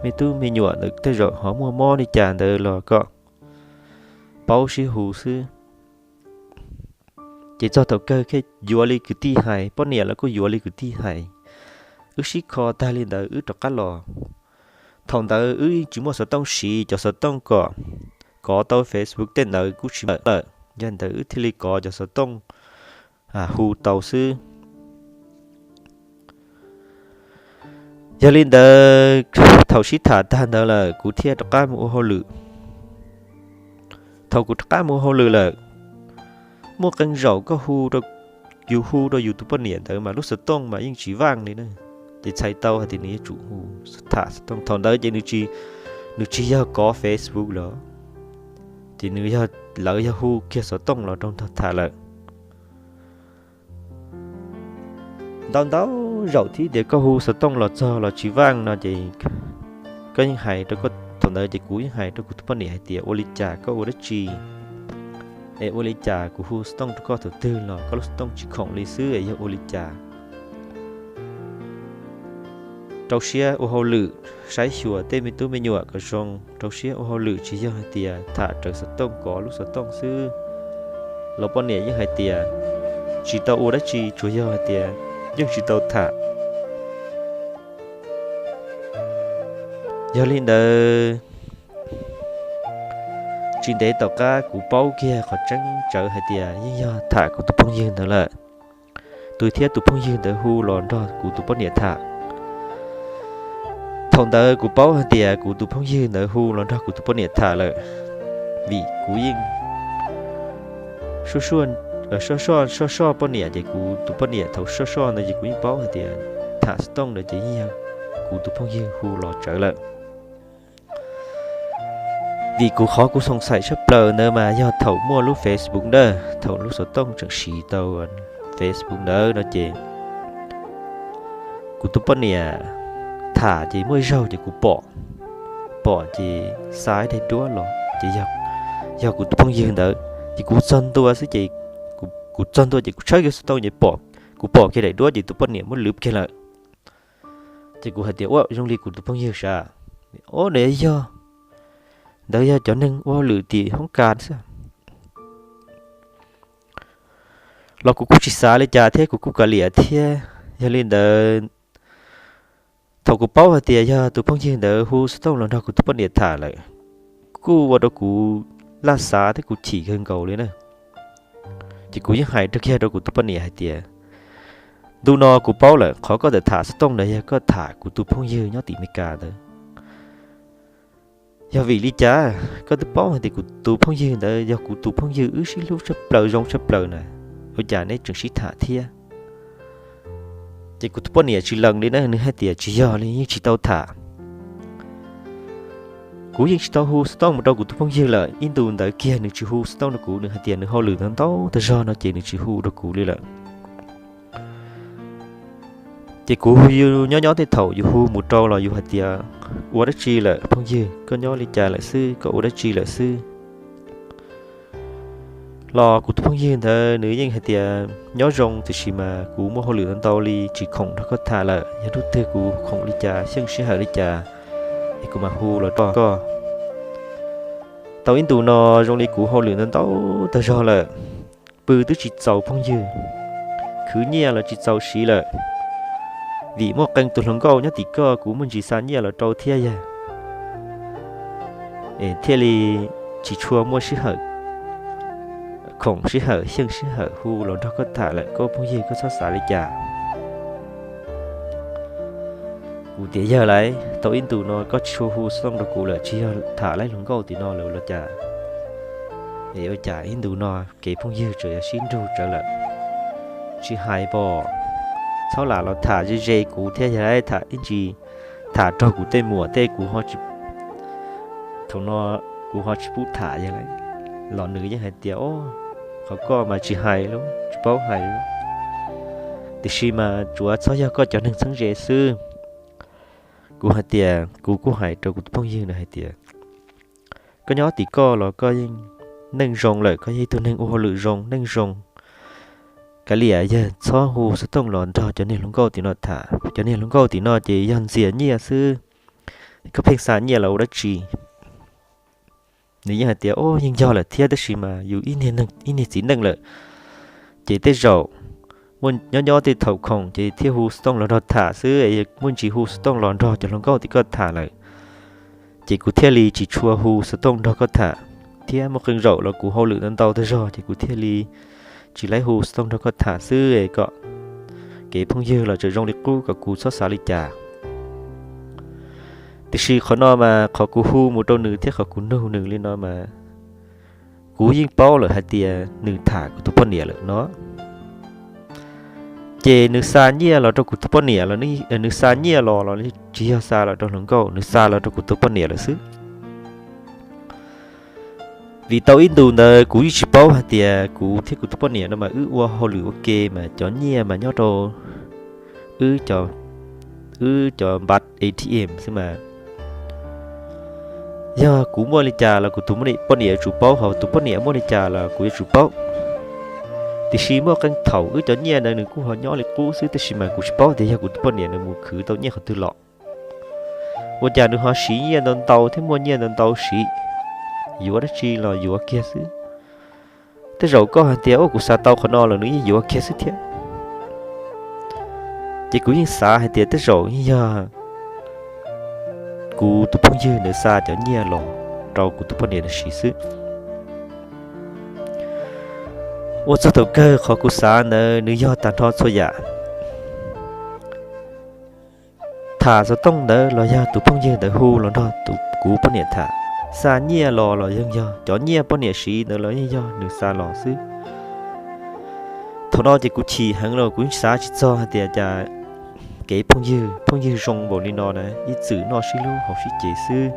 me tub me nyuam ntawd tej zaum ho muaj mob li cas ntawd los kom paub sib hu xwb. Ces txog thaum kawg thiaj yuav li kwv tij hais, poj niam los kuj yuav li kwv tij hais. Wb sib kho tag li ntawd wb rov qab los. Thaum ntawd wb tsis muaj xov tooj siv, cov xov tooj kom kov tau Facebook tej ntawd kuj tsis muaj lawm, yog li ntawd wb thiaj li kov cov xov tooj hu tau xwb. Yog li ntawd, thaum sib tham tag ntawd lawm kuv thiaj rov qab mus ua hauj lwm. Thaum kuv rov qab mus ua hauj lwm lawm, muaj qee zaum koj hu, yus hu rau yus tus poj niam ntawd mas lub xov tooj mas yeej tsis vaaj li na. Ces txhais tau hais tias nws yuav tsum hu, tham xov tooj. Thaum ntawd ces nws tsis yog kov Facebook lawm, ces nws yog, lawv yog hu kiag xov tooj los rau nrog tham lawm. Ntau ntau zaum thiab tias koj hu xov tooj los txog los tsis vaaj no ces koj yeej hais rau, thaum ntawd ces kuv yeej hais rau kuv tus poj niam hais tias ua li cas koj ua dab tsi, es ua li cas kuv hu xov tooj rau koj thaum twg los koj lub xov tooj tsis khoom li xwb es yog ua li cas. Rau siab ua hauj lwm, saib xyuas tej me tub me nyuam kom zoo, rau siab ua hauj lwm tsis yog hais tias tham rawv xov tooj kov lub xov tooj xwb. Los poj niam yeej hais tias tsis tau ua dab tsi, tsuas yog hais tias yeej tsis tau tham. Yog li ntawd, tsis ntev tom qab kuv paub kiag qhov tseeb tsawv hais tias yeej yog tham kuv tus phooj ywg ntawd lawm. Tus thiab tus phooj ywg ntawd hu los nrog kuv tus poj niam tham. Thaum ntawd kuv paub hais tias kuv tus phooj ywg ntawd hu los nrog kuv tus poj niam tham lawm, vim kuv yeej soj soj poj niam, ces kuv tus poj niam thaum soj soj ntawd ces kuv yeej paub hais tias tham xov tooj ntawd ces yeej yog kuv tus phooj ywg hu los tsawv lawm. Vim kuv qhov kuv xoom xaim tshaj plaws ntawd mas yog thaum muaj lub Facebook ntawd, thaum lub xov tooj tseem siv tau Facebook ntawd no ces kuv tus poj niam tham ces muaj ib zaug ces kuv pom, pom ces xa ib daim duab los ces yog kuv tus phooj ywg ntawd. Ces kuv txog ntua xwb ces, kuv txog ntua ces kuv tshawb kiag xov tooj ces pom, kuv pom kiag daim duab ces tus poj niam muab lwv kiag lawm. Ces kuv hais tias ua zoo li kuv tus phooj ywg sav, o ntawd yog, ntawd yog cov neeg ua hauj lwm tim hoob kas xwb. Los kuv kuj tsis xav li cas thiab kuv kuj kav liam thiab. Yog li ntawd, thaum kuv paub hais tias yog tus phooj ywg ntawd hu xov tooj los nrog kuv tus poj niam tham lawm, kuj ua rau kuv laj xav thiab kuv chim kawg nkaus li na. Ces kuv yeej hais rau kiag rau kuv tus poj niam hais tias, ntu no kuv paub lawm, qhov koj tawm tham xov tooj ntawd yog koj tham kuv tus phooj ywg nyob tim Amelikas ntawd. Yog vim li cas koj twb paub hais tias kuv tus phooj ywg ntawd yog kuv tus phooj ywg wb sib hlub tshaj plaws zoo tshaj plaws na, ua cas neb tseem sib tham thiab? Ces kuv tus poj niam tsis lees li na, nws hais tias tsis yog li, yeej tsis tau tham. Kuv yeej tsis tau hu xov tooj mus rau kuv tus phooj ywg lawm, ib ntus ntawd kiag nws tsis hu xov tooj rau kuv, nws hais tias nws hauj lwm ntau ntau tag zog no ces nws tsis hu rau kuv li lawm. Ces kuv yus nyob nyob tej thaum yus hu mus rau los yus hais tias ua dab tsi lawm phooj ywg, koj nyob li cas lawm xwb, koj ua dab tsi lawm xwb. Los kuv tus phooj ywg ntawd nws yeej hais tias nyob zoo, tiam sis mas kuv muaj hauj lwm ntau ntau li tsis khoom nrog koj tham lawm, yog hnub twg kuv khoom li cas xyeej sij hawm li cas es kuv mam hu los rau koj. Tau ib ntus no zoo li kuv hauj lwm ntau ntau tag zog lawm, pw twb tsis txaus phooj ywg, khwv nyiaj los tsis txaus siv lawm, vim muaj qee tus hluas nkauj nyob tim koj, kuv muaj ntsis xa nyiaj los rau thiab yog es thiaj li tsis tshua muaj sij hawm, khoom sij hawm xyeej sij hawm hu los nrog koj tham lawm, koj phooj ywg koj txhob xav li cas. Kuv tias yog lawm, tau ib ntus no koj tsis tshua hu xov tooj rau kuv lawm, tsis yog tham laib hluas nkauj tim no lawm los cas? Es ua cas ib ntus no kev phooj ywg tseem yog sib nrug tsawv lawm? Tsis hais pom, txhob lam los tham ze ze kuv thiab yog lawm, tham ib ntsis tham raug kuv tej muam tej kuv, thaum no kuv ho tsis pub tham yog lawm. Los nws yeej hais tias, o, qhov koj mas tsis hais li, tsis paub hais li, tiam sis mas tsuav txhob yog koj cov neeg txheeb ze xwb. Kuv hais tias, kuv kuj hais rau kuv tus phooj ywg na hais tias, koj nyob tim koj los koj yeej neej zoo lawm, koj yog ib tug neeg ua hauj lwm zoo, neej zoo, kav liam yog txhob hu xov tooj los nrog cov niag hluas nkauj tim no tham. Cov niag hluas nkauj tim no ces yog ntxias nyiaj xwb, koj pheej xa nyiaj los ua dab tsi? Nws yeej hais tias, o, yeej yog lawm thiab, tab sis mas yus ib niag txiv neej lawm, ces tej zaum nyob nyob tej thaum khoom ces thiaj hu xov tooj los nrog tham xwb, muaj ntsis hu xov tooj los nrog cov hluas nkauj tim koj tham lawm, ces kuv thiaj li tsis tshua hu xov tooj nrog koj tham, thiab muaj qee zaum los kuv hauj lwm ntau ntau tag zog ces kuv thiaj li tsis laib hu xov tooj nrog koj tham xwb kom kev phooj ywg los tseem zoo li qub, kom kuv txhob xav li cas. Tiam sis qhov no mas qhov kuv hu mus rau nws thiab qhov kuv nug nws li no mas kuv yeej paub lawm hais tias nws tham kuv tus poj niam lawm no. Ces nws xa nyiaj los rau kuv tus poj niam los, nws xa nyiaj los los tsis yog xa los rau hluas nkauj, nws xa los rau kuv tus poj niam lawm xwb. Vim tau ib ntus ntawd kuv yeej tsis paub hais tias kuv thiab kuv tus poj niam no mas wb ua hauj lwm ua ke mas cov nyiaj mas nyob rau wb cov, wb cov npab A T M xwb mas, yog kuv muaj li cas los kuv tus poj niam yuav tsum paub, ho tus poj niam muaj li cas los kuv yuav tsum paub. Tiam sis muaj qee thaum wb cov nyiaj ntawd nws kuj ho nyob li qub xwb, tab sis mas kuv tsis paub tias yog kuv tus poj niam nws mus khwv tau nyiaj qhov twg los, ua cas nws ho siv nyiaj ntau ntau thiab muaj nyiaj ntau ntau siv, yuav dab tsi los yuav kiag xwb. Tej zaum koj hais tias, ua, kuv xav tau qhov no los nws yeej yuav kiag xwb thiab. Ces kuv yeej xav hais tias tej zaum yeej yog kuv tus phooj ywg ntawd xa cov nyiaj los rau kuv tus poj niam ntawd siv xwb. Ua txog thaum kawg qhov kuv xav ntawd nws yog tag nrho txhua yam. Tham xov tooj ntawd los yog tus phooj ywg ntawd hu los nrog kuv poj niam tham, xa nyiaj los los yeej yog, cov nyiaj poj niam siv ntawd los yeej yog nws xa los xwb. Thaum no ces kuv chim heev los kuv xav tsis txog hais tias cas kev phooj ywg, phooj ywg zoo npaum li no na, ib txwm noj sib hlub haus sib cev xwb,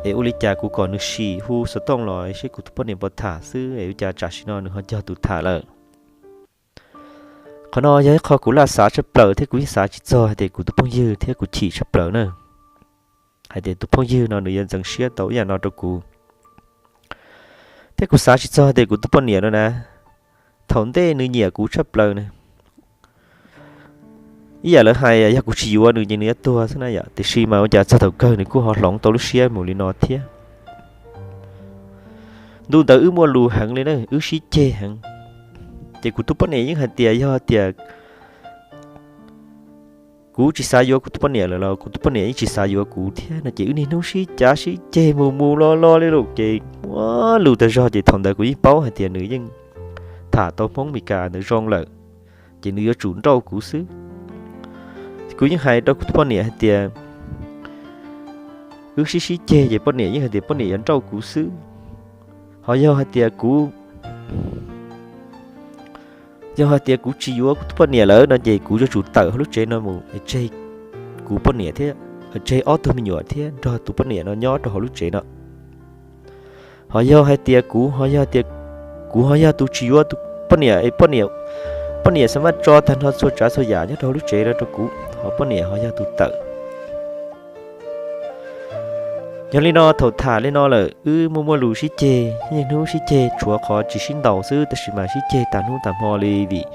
es ua li cas kuv kom nws sim hu xov tooj los seb kuv tus poj niam puas tham xwb es ua cas tam sim no nws ho cog tus tham lawm. Qhov no yog ib qho kuv laj xav tshaj plaws thiab kuv yeej xav tsis txog hais tias kuv tus phooj ywg thiab kuv chim tshaj plaws na, hais tias tus phooj ywg no nws yuav ntxeev siab tau ib yam no rau kuv, thiab kuv xav tsis txog tias kuv tus poj niam no na, thaum ntej nws nyiam kuv tshaj plaws na. Ib yam lawv hais yog kuv tsis yuav nws ces nws yuav tuag xwb na yom, tiam sis mas ua cas txog thaum kawg nws kuj ho hloov tau lub siab mus li no thiab. Ntu ntawd wb muaj lus heev li na, wb sib ceg heev. Ces kuv tus poj niam yeej hais tias yog tias kuv tsis xav yuav kuv tus poj niam lawm los kuv tus poj niam yeej tsis xav yuav kuv thiab no ces wb niaj hnub sib cav sib ceg mus mus los los li lawm ces muaj lus tag zog ces thaum ntawd kuv yeej paub hais tias nws yeej tham tau Hmoob Meskas ntawd zoo lawm, ces nws yuav tsum nrauj kuv xwb. Kuv yeej hais rau kuv tus poj niam hais tias wb sib sib ceg ces poj niam yeej hais tias poj niam yuav nrauj kuv xwb. Ho yog hais tias kuv, yog hais tias kuv tsis yuav kuv tus poj niam lawm no ces kuv yuav tsum tawm hauv lub tsev no mus tseg kuv poj niam thiab, tseg ob tug me nyuam thiab nrog tus poj niam no nyob rau hauv lub tsev no. Ho yog hais tias kuv ho yog tias kuv ho yog tus tsis yuav tus poj niam es poj niam, poj niam xa maj tso tag nrho txhua tsav txhua yam nyob rau hauv lub tsev no rau kuv, ho poj niam ho yog tus tawm. Yog li no thaum tham li no lawm wb muaj muaj lus sib ceg, niaj hnub sib ceg tshuav qhov tsis sib ntaus xwb tab sis mas sib ceg tag hnub tag hmo li vim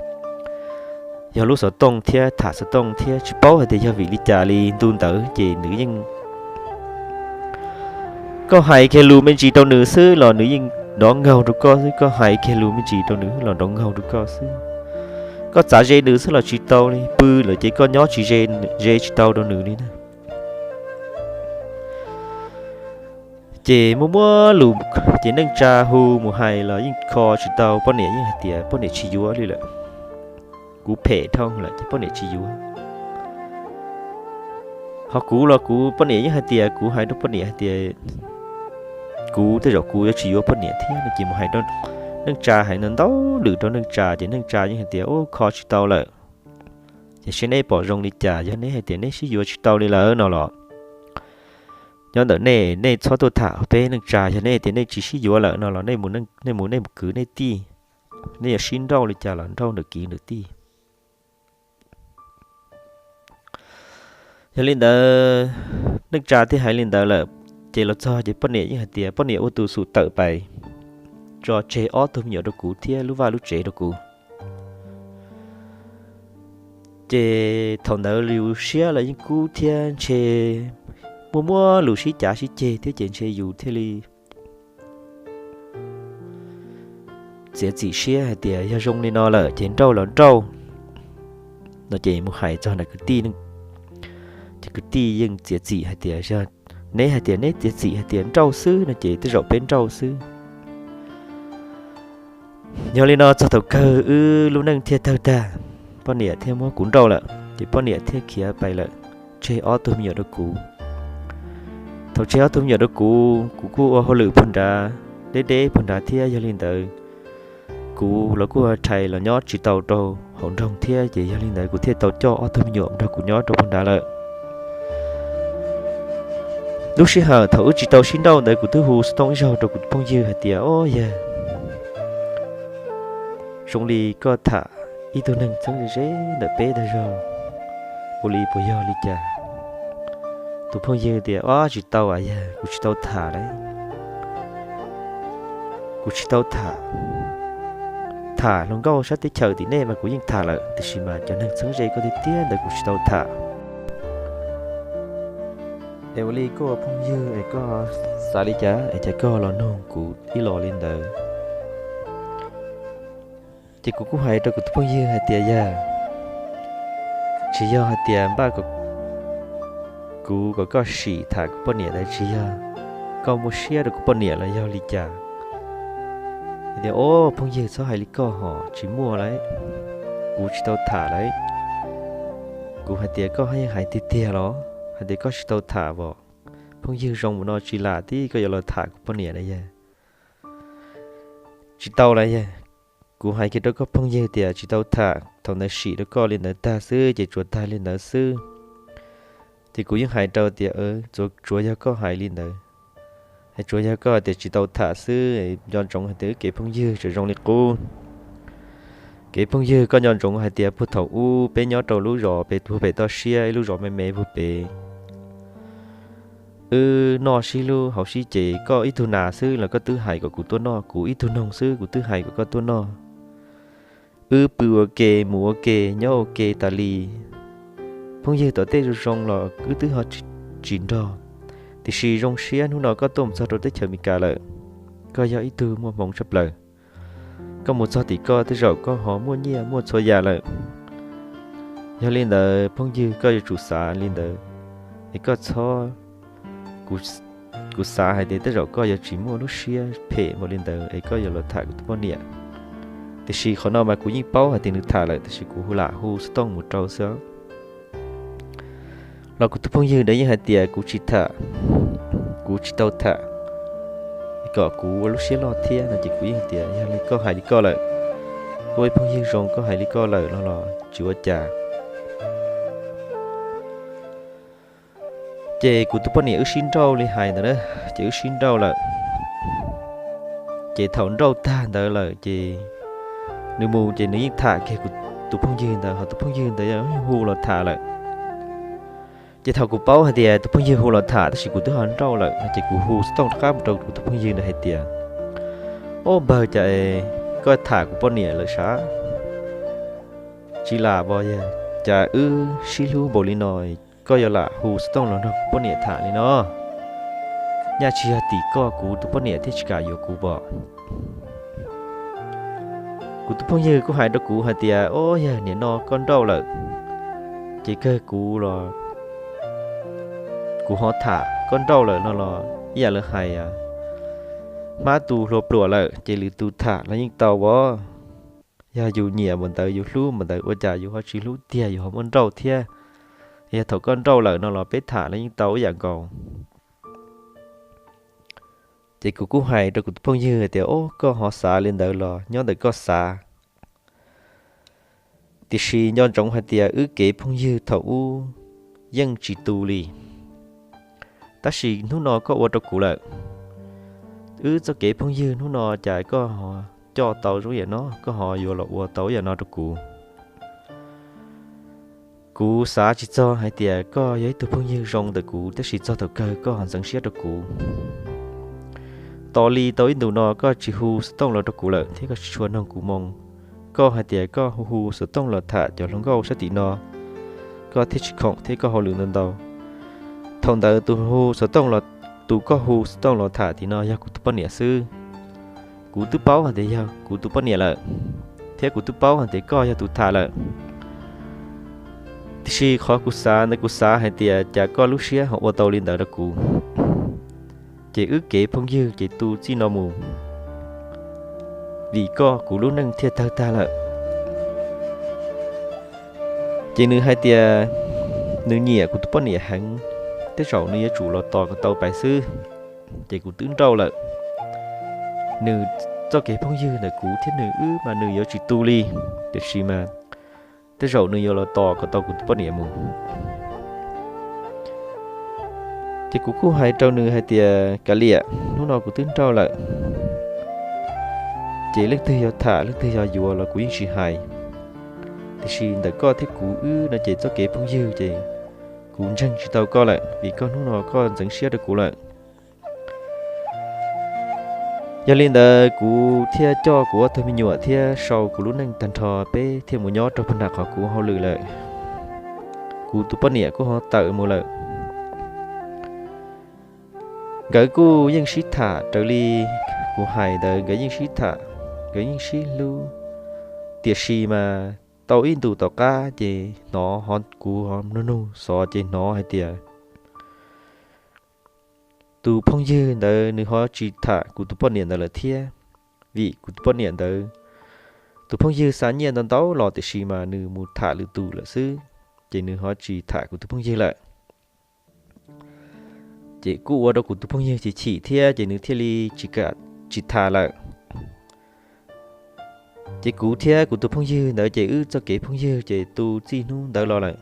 yog lub xov tooj thiab tham xov tooj thiab tsis paub hais tias yog vim li cas li ntu ntawd ces nws yeej, koj hais kiag lus me ntsis rau nws xwb los nws yeej nrov nkaug rau koj xwb, koj hais kiag lus me ntsis rau nws los nrov nkaug rau koj xwb. Koj txav ze nws xwb los tsis tau li, pw lawm ces koj nyob tsis ze, ze tsis tau rau nws li na. Ces muaj muaj lus, ces neej tsa hu mus hais los yeej kho tsis tau, poj niam yeej hais tias poj niam tsis yuav li lawm. Kuv phem dhau lawm ces poj niam tsis yuav. Ho kuv los kuv poj niam yeej hais tias, kuv hais rau poj niam hais tias kuv tej zaum kuv yuav tsis yuav poj niam thiab no ces mus hais rau neej tsa, hais ntau ntau lwm rau neej tsa ces neej tsa yeej hais tias ub kho tsis tau lawm. Seb neb pom zoo li cas, yog neb hais tias neb sib yuav tsis tau li lawm no los nyob ntawm nej, nej txhob tuaj tham peb neej tsa. Yog neb tias nej tsis sib yuav lawm no los nej mus, nej mus nej mus kwv nej tij, nej yuav sib nrauj li cas los nrauj ntawm kwv ntawm tij. Yog li ntawd, neej tsa thiaj hais li ntawd lawm, ces los txog ces poj niam yeej hais tias poj niam ua tus xum tawm pais tso tseg ob tug me nyuam rau kuv thiab lub vaj lub tsev rau kuv. Ces thaum ntawd yus siab los yeej kub thiab ntshe muaj muab lus sib cav sib ceg thiab ces ntshe yus thiaj li txiav txim siab hais tias yog zoo li no lawm ces nrauj los nrauj no ces mus hais txog ntawm kwv tij. Ces kwv tij yeej txiav txim hais tias yog neb hais tias neb txiav txim hais tias nrauj xwb no ces tej zaum peb nrauj xwb. Yog li no txog thaum kawg wb lub neej thiaj tawg tag, poj niam thiaj muab kuv nrauj lawm ces poj niam thiaj khiav pais lawm, tseg ob tug me nyuam rau kuv. Thaum tseg ob tug me nyuam rau kuv, kuv kuj ua hauj lwm puag nrad, deb deb puag nrad thiab. Yog li ntawd kuv los kuj rhais los nyob tsis tau rau hauv nroog thiab, ces yog li ntawd kuv thiaj tau coj ob tug me nyuam nrog kuv nyob rau puag nrad lawm. Lub sij hawm thaum wb tsis tau sib nrauj ntawd kuv twb hu xov tooj ib zaug rau kuv tus phooj ywg hais tias, o yawg, zoo li koj tham ib tug neeg txheeb ze ze ntawm peb tag zog, ua li puas yog li cas? Tus phooj ywg tias, o tsis tau a yawg, kuv tsis tau tham lawm. Kuv tsis tau tham. Tham hluas nkauj sab teb chaws tim nej mas kuv yeej tham lawm, tiam sis mas cov neeg txheeb ze koj tiag tiag ntawd kuv tsis tau tham. Es ua li koj ua phooj ywg es koj xav li cas es cas koj los nug kuv ib los li ntawd? Ces kuv kuj hais rau kuv tus phooj ywg hais tias, yawg, tsis yog hais tias npaj kuv kom koj sim tham kuv poj niam ntawd, tsis yog koj muaj siab rau kuv poj niam los yog li cas? Tias, o, phooj ywg txhob hais li koj hos, tsis muaj lawm, kuv tsis tau tham lawm. Kuv hais tias, koj yeej hais tiag tiag los hais tias koj tsis tau tham os? Phooj ywg zoo mus no tsis lam tib koj yuav los tham kuv poj niam na yawg. Tsis tau lawm yawg. Kuv hais kiag rau koj phooj ywg tias tsis tau tham, thaum ntawd sim rau koj li ntawd tag xwb ces tsuas tag li ntawd xwb. Ces kuv yeej hais rau tias, tsuav yog koj hais li ntawd, tsuav yog koj tias tsis tau tham xwb, nco ntsoov hais tias wb kev phooj ywg tseem zoo li qub. Kev phooj ywg koj nco ntsoov hais tias puag thaum ub peb nyob rau lub zos pem, puag pem toj siab ib lub zos me me puag pem. Wb noj sib hlub haus sib ces, koj ib tug nas xwb los koj twb hais kom kuv tuaj noj, kuv ib tug noog xwb kuv twb hais kom koj tuaj noj. Wb pw ua ke mus ua ke nyob ua ke tas li. Phooj ywg tom tej zoo zoo los wb twb ho tsis nrog, tiam sis zoo siab hnub no koj tuaj mus txog rau teb chaws Amelikas lawm, koj yog ib tug muaj hmoov tshaj plaws. Koj mus txog tim koj tej zaum koj ho muaj nyiaj muaj txhua yam lawm. Yog li ntawd phooj ywg koj yuav tsum xav li ntawd, es koj txhob, kuv xav hais tias tej zaum koj yuav tsis muaj lub siab phem npaum li ntawd es koj yuav los tham kuv tus poj niam. Tiam sis qhov no mas kuv yeej paub hais tias nws tham lawm, tiam sis kuv lam hu xov tooj mus rau xwb. Los kuv tus phooj ywg ntawd yeej hais tias kuv tsis tham, kuv tsis tau tham, kom kuv ua lub siab loj thiab no ces kuv yeej tias yog li koj hais li koj lawm, kuv ua phooj ywg zoo koj hais li koj lawm no los tsis ua cas. Ces kuv tus poj niam wb sib nrauj li hais ntawd na, ces wb sib nrauj lawm. Ces thaum nrauj tag ntawd lawm ces nws mus ces nws yeej tham kiag kuv tus phooj ywg ntawd, ho tus phooj ywg ntawd yeej hu los tham lawm. Ces thaum kuv paub hais tias tus phooj ywg hu los tham tab sis kuv twb ho nrauj lawm no ces kuv hu xov tooj rov qab mus rau kuv tus phooj ywg ntawd hais tias, o npawg, cas es koj tham kuv poj niam lawm sav? Tsis lam os yawg, cas wb sib hlub npaum li no koj yuav lam hu xov tooj los nrog kuv poj niam tham li no? Nyaj tsis yog tim koj kuv tus poj niam thiaj tsis kam yuav kuv pom. Kuv tus phooj ywg kuj hais rau kuv hais tias, o yawg, nim no koj nrauj lawm, ces kawg kuv los kuv ho tham, koj nrauj lawm no los ib yam lawv hais, hmab tus hluas pluam lawm ces lwm tus tham los yeej tau os. Yog yus nyiam mus ntawd yus hlub mus ntawd ua cas yus ho tsis hlub tiag, yus ho muaj nrauj thiab. Yog thaum koj nrauj lawm no los peb tham los yeej tau ib yam nkaus. Ces kuv kuj hais rau kuv tus phooj ywg tias, o, koj ho xav li ntawd los nyob ntawm koj xav. Tiam sis nco ntsoov hais tias wb kev phooj ywg thaum ub yeej tsis tu li, tab sis hnub no koj ua rau kuv lawm. Wb txoj kev phooj ywg hnub no cas koj ho coj tau zoo yam no, koj ho yuav los ua tau yam no rau kuv. Kuv xav tsis txog hais tias koj yog ib tug phooj ywg zoo ntawm kuv, tab sis txog thaum kawg koj ho ntxeev siab rau kuv. Tos li tau ib ntus no koj tsis hu xov tooj los rau kuv lawm thiab koj tsis tshua noog kuv moo. Koj hais tias koj hu hu xov tooj los tham cov hluas nkauj sab tim no, koj thiaj tsis khoom thiab koj hauj lwm ntau ntau. Thaum ntawd tus hu xov tooj los, tus koj hu xov tooj los tham tim no yog kuv tus poj niam xwb. Kuv twb paub hais tias yog kuv tus poj niam lawm, thiab kuv twb paub hais tias koj yog tus tham lawm. Tiam sis qhov kuv xav ntawd kuv xav hais tias cas koj lub siab ho ua tau li ntawd rau kuv. Ces wb kev phooj ywg ces tu txij no mus, vim koj kuv lub neej thiaj tawg tag lawm. Ces nws hais tias nws nyiam kuv tus poj niam heev, tej zaum nws yuav tsum los tos kom tau pais xwb. Ces kuv twb nrauj lawm, nws txoj kev phooj ywg ntawm kuv thiab nws wb mas nws yuav tsis tu li, tiam sis mas tej zaum nws yuav los tos kom tau kuv tus poj niam mus. Ces kuv kuj hais rau nws hais tias kav liam, hnub no kuv twb nrauj lawm, ces leej twg yog tham leej twg yog yuav los kuv yeej tsis hais. Tiam sis ntawm koj thiab kuv wb no ces txoj kev phooj ywg ces kuv ntseeg tsis tau koj lawm, vim koj hnub no koj ntxeev siab rau kuv lawm. Yog li ntawd kuv thiaj coj kuv ob tug me nyuam thiab sau kuv lub neej tag nrho, peb thiaj mus nyob rau pag nram qhov kuv hauj lwm lawm. Kuv tus poj niam kuj ho tawm mus lawm. Nkawd kuj yeej sib tham raws li kuv hais ntawd, nkawd yeej sib tham, nkawd yeej sib hlub. Tiam sis mas tau ib ntus tom qab ces hnov ho kuv ho nug nug xov ces hnov hais tias tus phooj ywg ntawd nws ho tsis tham kuv tus poj niam ntawd lawm thiab. Vim kuv tus poj niam ntawd, tus phooj ywg xa nyiaj ntau ntau los tiam sis mas nws mus tham lwm tus lawm xwb, ces nws ho tsis tham kuv tus phooj ywg lawm. Ces kuj ua rau kuv tus phooj ywg chim chim thiab ces nws thiaj li tsis kam, tsis tham lawm. Ces kuv thiab kuv tus phooj ywg ntawd ces wb txoj kev phooj ywg ces tu txij hnub ntawd los lawm.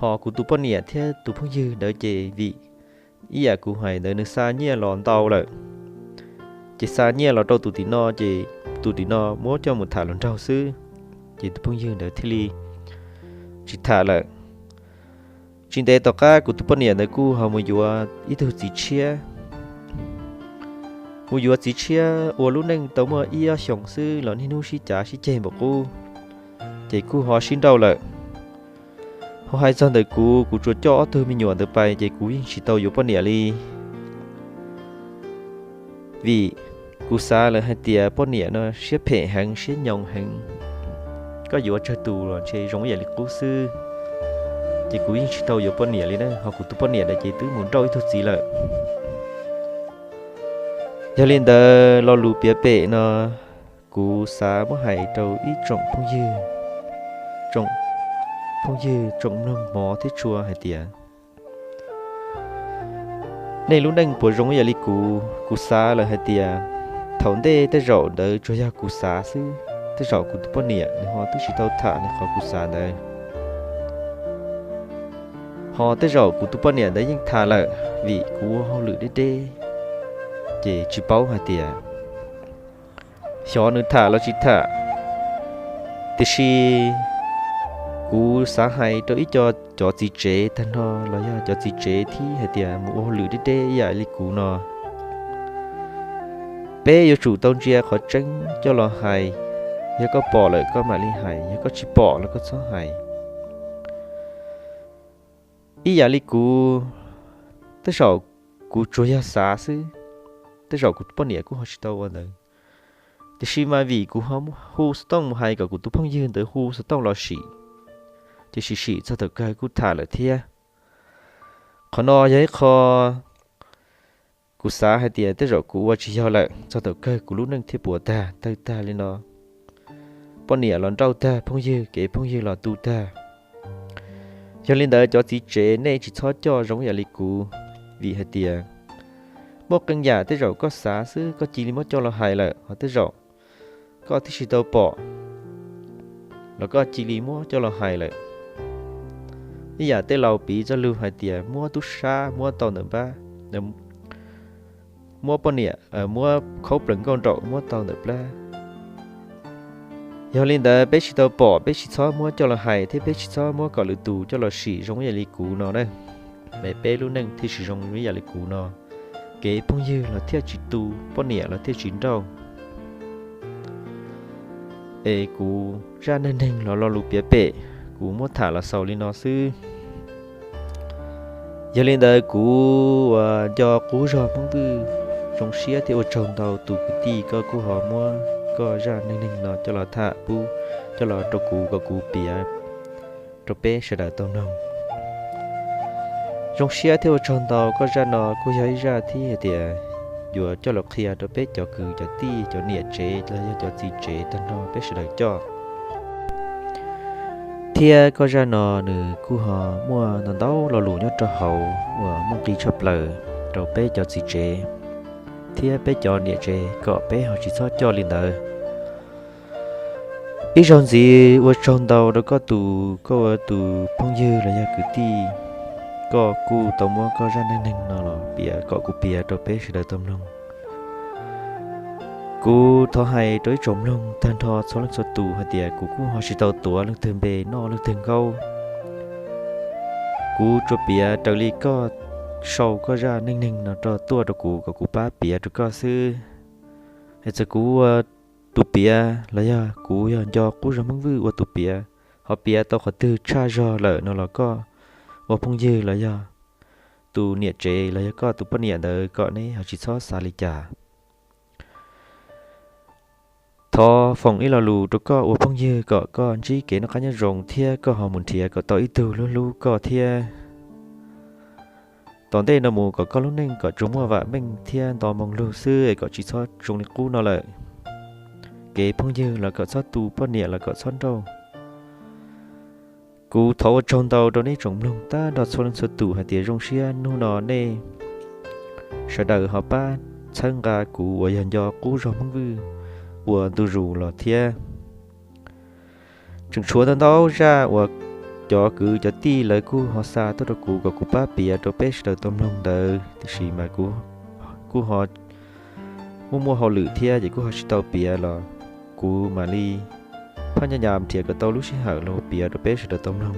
Ho kuv tus poj niam thiab tus phooj ywg ntawd ces vim ib yam kuv hais ntawd nws xa nyiaj los ntau lawm, ces xa nyiaj los rau tus tim no ces tus tim no muab coj mus tham hluas nraug xwb, ces tus phooj ywg ntawd thiaj li tsis tham lawm. Tsis ntev tom qab kuv tus poj niam ntawd kuj ho mus yuav ib tug txiv tshiab. Mus yuav txiv tshiab ua lub neej tau muaj ib ob xyoos xwb los niaj hnub sib cav sib ceg npaum qub, ces kuj ho sib nrauj lawm. Ho hais txog ntawm kuv, kuv tsuas coj ob tug me nyuam ntawd pais ces kuv yeej tsis tau yuav poj niam li. Vim kuv xav lawm hais tias poj niam no siab phem heev, siab nyoos heev, koj yuav tsawg tus los ntshe zoo ib yam li qub xwb. Ces kuv yeej tsis tau yuav poj niam li na, ho kuv tus poj niam ntawd ces twb mus nrauj ib tug txiv lawm. Yog li ntawd lo lus piav pem no kuv xav muab hais rau ib tsoom phooj ywg, tsoom phooj ywg tsoom mloog hmov thiab tshua hais tias nej lub neej puas zoo ib yam li kuv? Kuv xav lawm hais tias thaum ntej tej zaum ntawd tsuas yog kuv xav xwb, tej zaum kuv tus poj niam nws ho twb tsis tau tham li qhov kuv xav ntawd. Ho tej zaum kuv tus poj niam ntawd yeej tham lawm, vim kuv ua hauj lwm deb deb, ces tsis paub hais tias xyov nws tham los tsis tham. Tiam sis kuv xav hais rau ib co cov txiv tsev tag nrho los yog cov txiv tsev thiab hais tias mus ua hauj lwm deb deb ib yam li kuv no, peb yuav tsum tau ntsia qhov tseeb coj los hais. Yog koj pom lawm koj mam li hais, yog koj tsis pom los koj txhob hais. Ib yam li kuv, tej zaum kuv tsuas yog xav xwb, tej zaum kuv tus poj niam kuj ho tsis tau ua ntawd. Tiam sis mas vim kuv ho hu xov tooj mus hais kom kuv tus phooj ywg ntawd hu xov tooj los sim, ces sim sim txog thaum kawg kuj tham lawm thiab. Qhov no yog ib qho kuv xav hais tias tej zaum kuv ua tsis yog lawm, txog thaum kawg kuv lub neej thiaj puas tag tawg tag li no. Poj niam los nrauj tag, phooj ywg kev phooj ywg los tu tag. Yog li ntawd cov txiv tsev nej tsis txhob coj zoo yam li kuv, vim hais tias muaj qee yam tej zaum koj xav xwb koj cia li muab coj los hais lawm ho tej zaum koj twb tsis tau pom. los koj cia li muab coj los hais lawm. Ib yam tej laus piv txoj lus hais tias muab tub sab muab tau ntawm npab, muab poj niam, muab khaub plees nkauj nraum muab tau ntawm plab. Yog li ntawd peb tsis tau pom, peb tsis txhob muab coj los hais thiab peb tsis txhob muab kom lwm tus coj los sim zoo ib yam li kuv no na. Mas peb lub neej thiaj tsis zoo ib yam li kuv no, kev phooj ywg los thiaj tsis tu, poj niam los thiaj tsis nrauj. Es kuv zaj neej neeg los lo lus piav pem, kuv muab tham los xaus li no xwb. Yog li ntawd kuv uas nco qub zog Hmoob Vwj, zoo siab thiab ua tsaug ntau tus kwv tij koj kuj ho muab koj zaj neej neeg no coj los tham pub, coj los rau kuv kom kuv piav rau peb sawv daws tau mloog. Zoo siab thiab ua tsaug ntau, koj zaj no kuj yog ib zaj thiab hais tias yuav coj los qhia rau peb cov kwv cov tij, cov niam tsev los yog cov txiv tsev tag nrho peb sawv daws coj. Thiab koj zaj no nws kuj ho muaj ntau ntau lo lus nyob rau hauv uas muaj nqis tshaj plaws rau peb cov txiv tsev thiab peb cov niam tsev kom peb ho tsis txhob coj li ntawd. Ib zaug ntxiv ua tsaug ntau rau koj tus, koj ua tus phooj ywg los yog kwv tij, koj kuj tau muab koj zaj neej neeg no los piav kom kuv piav rau peb sawv daws tau mloog. Kuv thov hais rau ib tsoom mloog tag nrho txhua leej txhua tus hais tias kuv kuj ho tsis tau tuav leej twg npe noj leej twg nkaub. Kuv tsuas piav raws li koj sau koj zaj neej neeg no rau tuaj rau kuv kom kuv pab piav rau koj xwb. Es txawm kuv ua tus piav los yog kuv yog nco qub zog Hmoob Vwj ua tus piav, ho piav tau qhov twg tshaj zog lawm no los koj ua phooj ywg los yog tus niam tsev los yog koj tus poj niam ntawd kom neb ho tsis txhob xav li cas. Thov foom ib lo lus rau koj ua phooj ywg kom koj ntsib kev noj qab nyob zoo thiab koj ho mus nrhiav kom tau ib tug hlub hlub koj thiab. Tom ntej no mus kom koj lub neej kom tsuas muaj vam meej thiab nto moo lug xwb es kom tsis txhob zoo li qub no lawm. Kev phooj ywg los kom txhob tu, poj niam los kom txhob nrauj. Kuv thov ua tsaug ntau rau nej tsoom mloog tag nrho txhua leej txhua tus hais tias zoo siab hnub no nej sawv daws ho pab txhawb nqa kuv uas yog nco qub zog Hmoob Vwj ua ntu zus los thiab. Tseem tshuav ntau ntau zaj uas cov kwv cov tij lawv kuj ho xa tuaj rau kuv kom kuv pab piav rau peb sawv daws tau mloog ntawd, tiam sis mas kuv kuj ho muaj muaj hauj lwm thiab ces kuj ho tsis tau piav los kuv mam li phaj nyaj nyam nrhiav kom tau lub sij hawm los piav rau peb sawv daws tau mloog.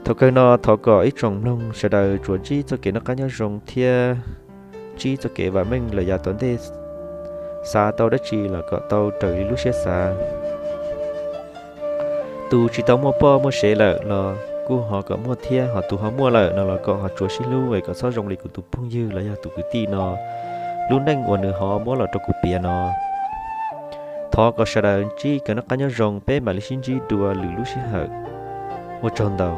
Thaum kawg no thov kom ib tsoom mloog sawv daws tsuas ntsib txoj kev noj qab nyob zoo thiab ntsib txoj kev vam meej lawm yav tom ntej, xav tau dab tsi los kom tau raws li lub siab xav. Tus tsis tau muaj poj muaj sev lawm los kuj ho kom muaj thiab, ho tus ho muaj lawm no los kom ho tsuas sib hlub es kom txhob zoo li kuv tus phooj ywg los yog tus kwv tij no lub neej uas nws ho muab los rau kuv piav no. Thov kom sawv daws ntsib kev noj qab nyob zoo, peb mam li sib ntsib dua lwm lub sij hawm. Ua tsaug ntau.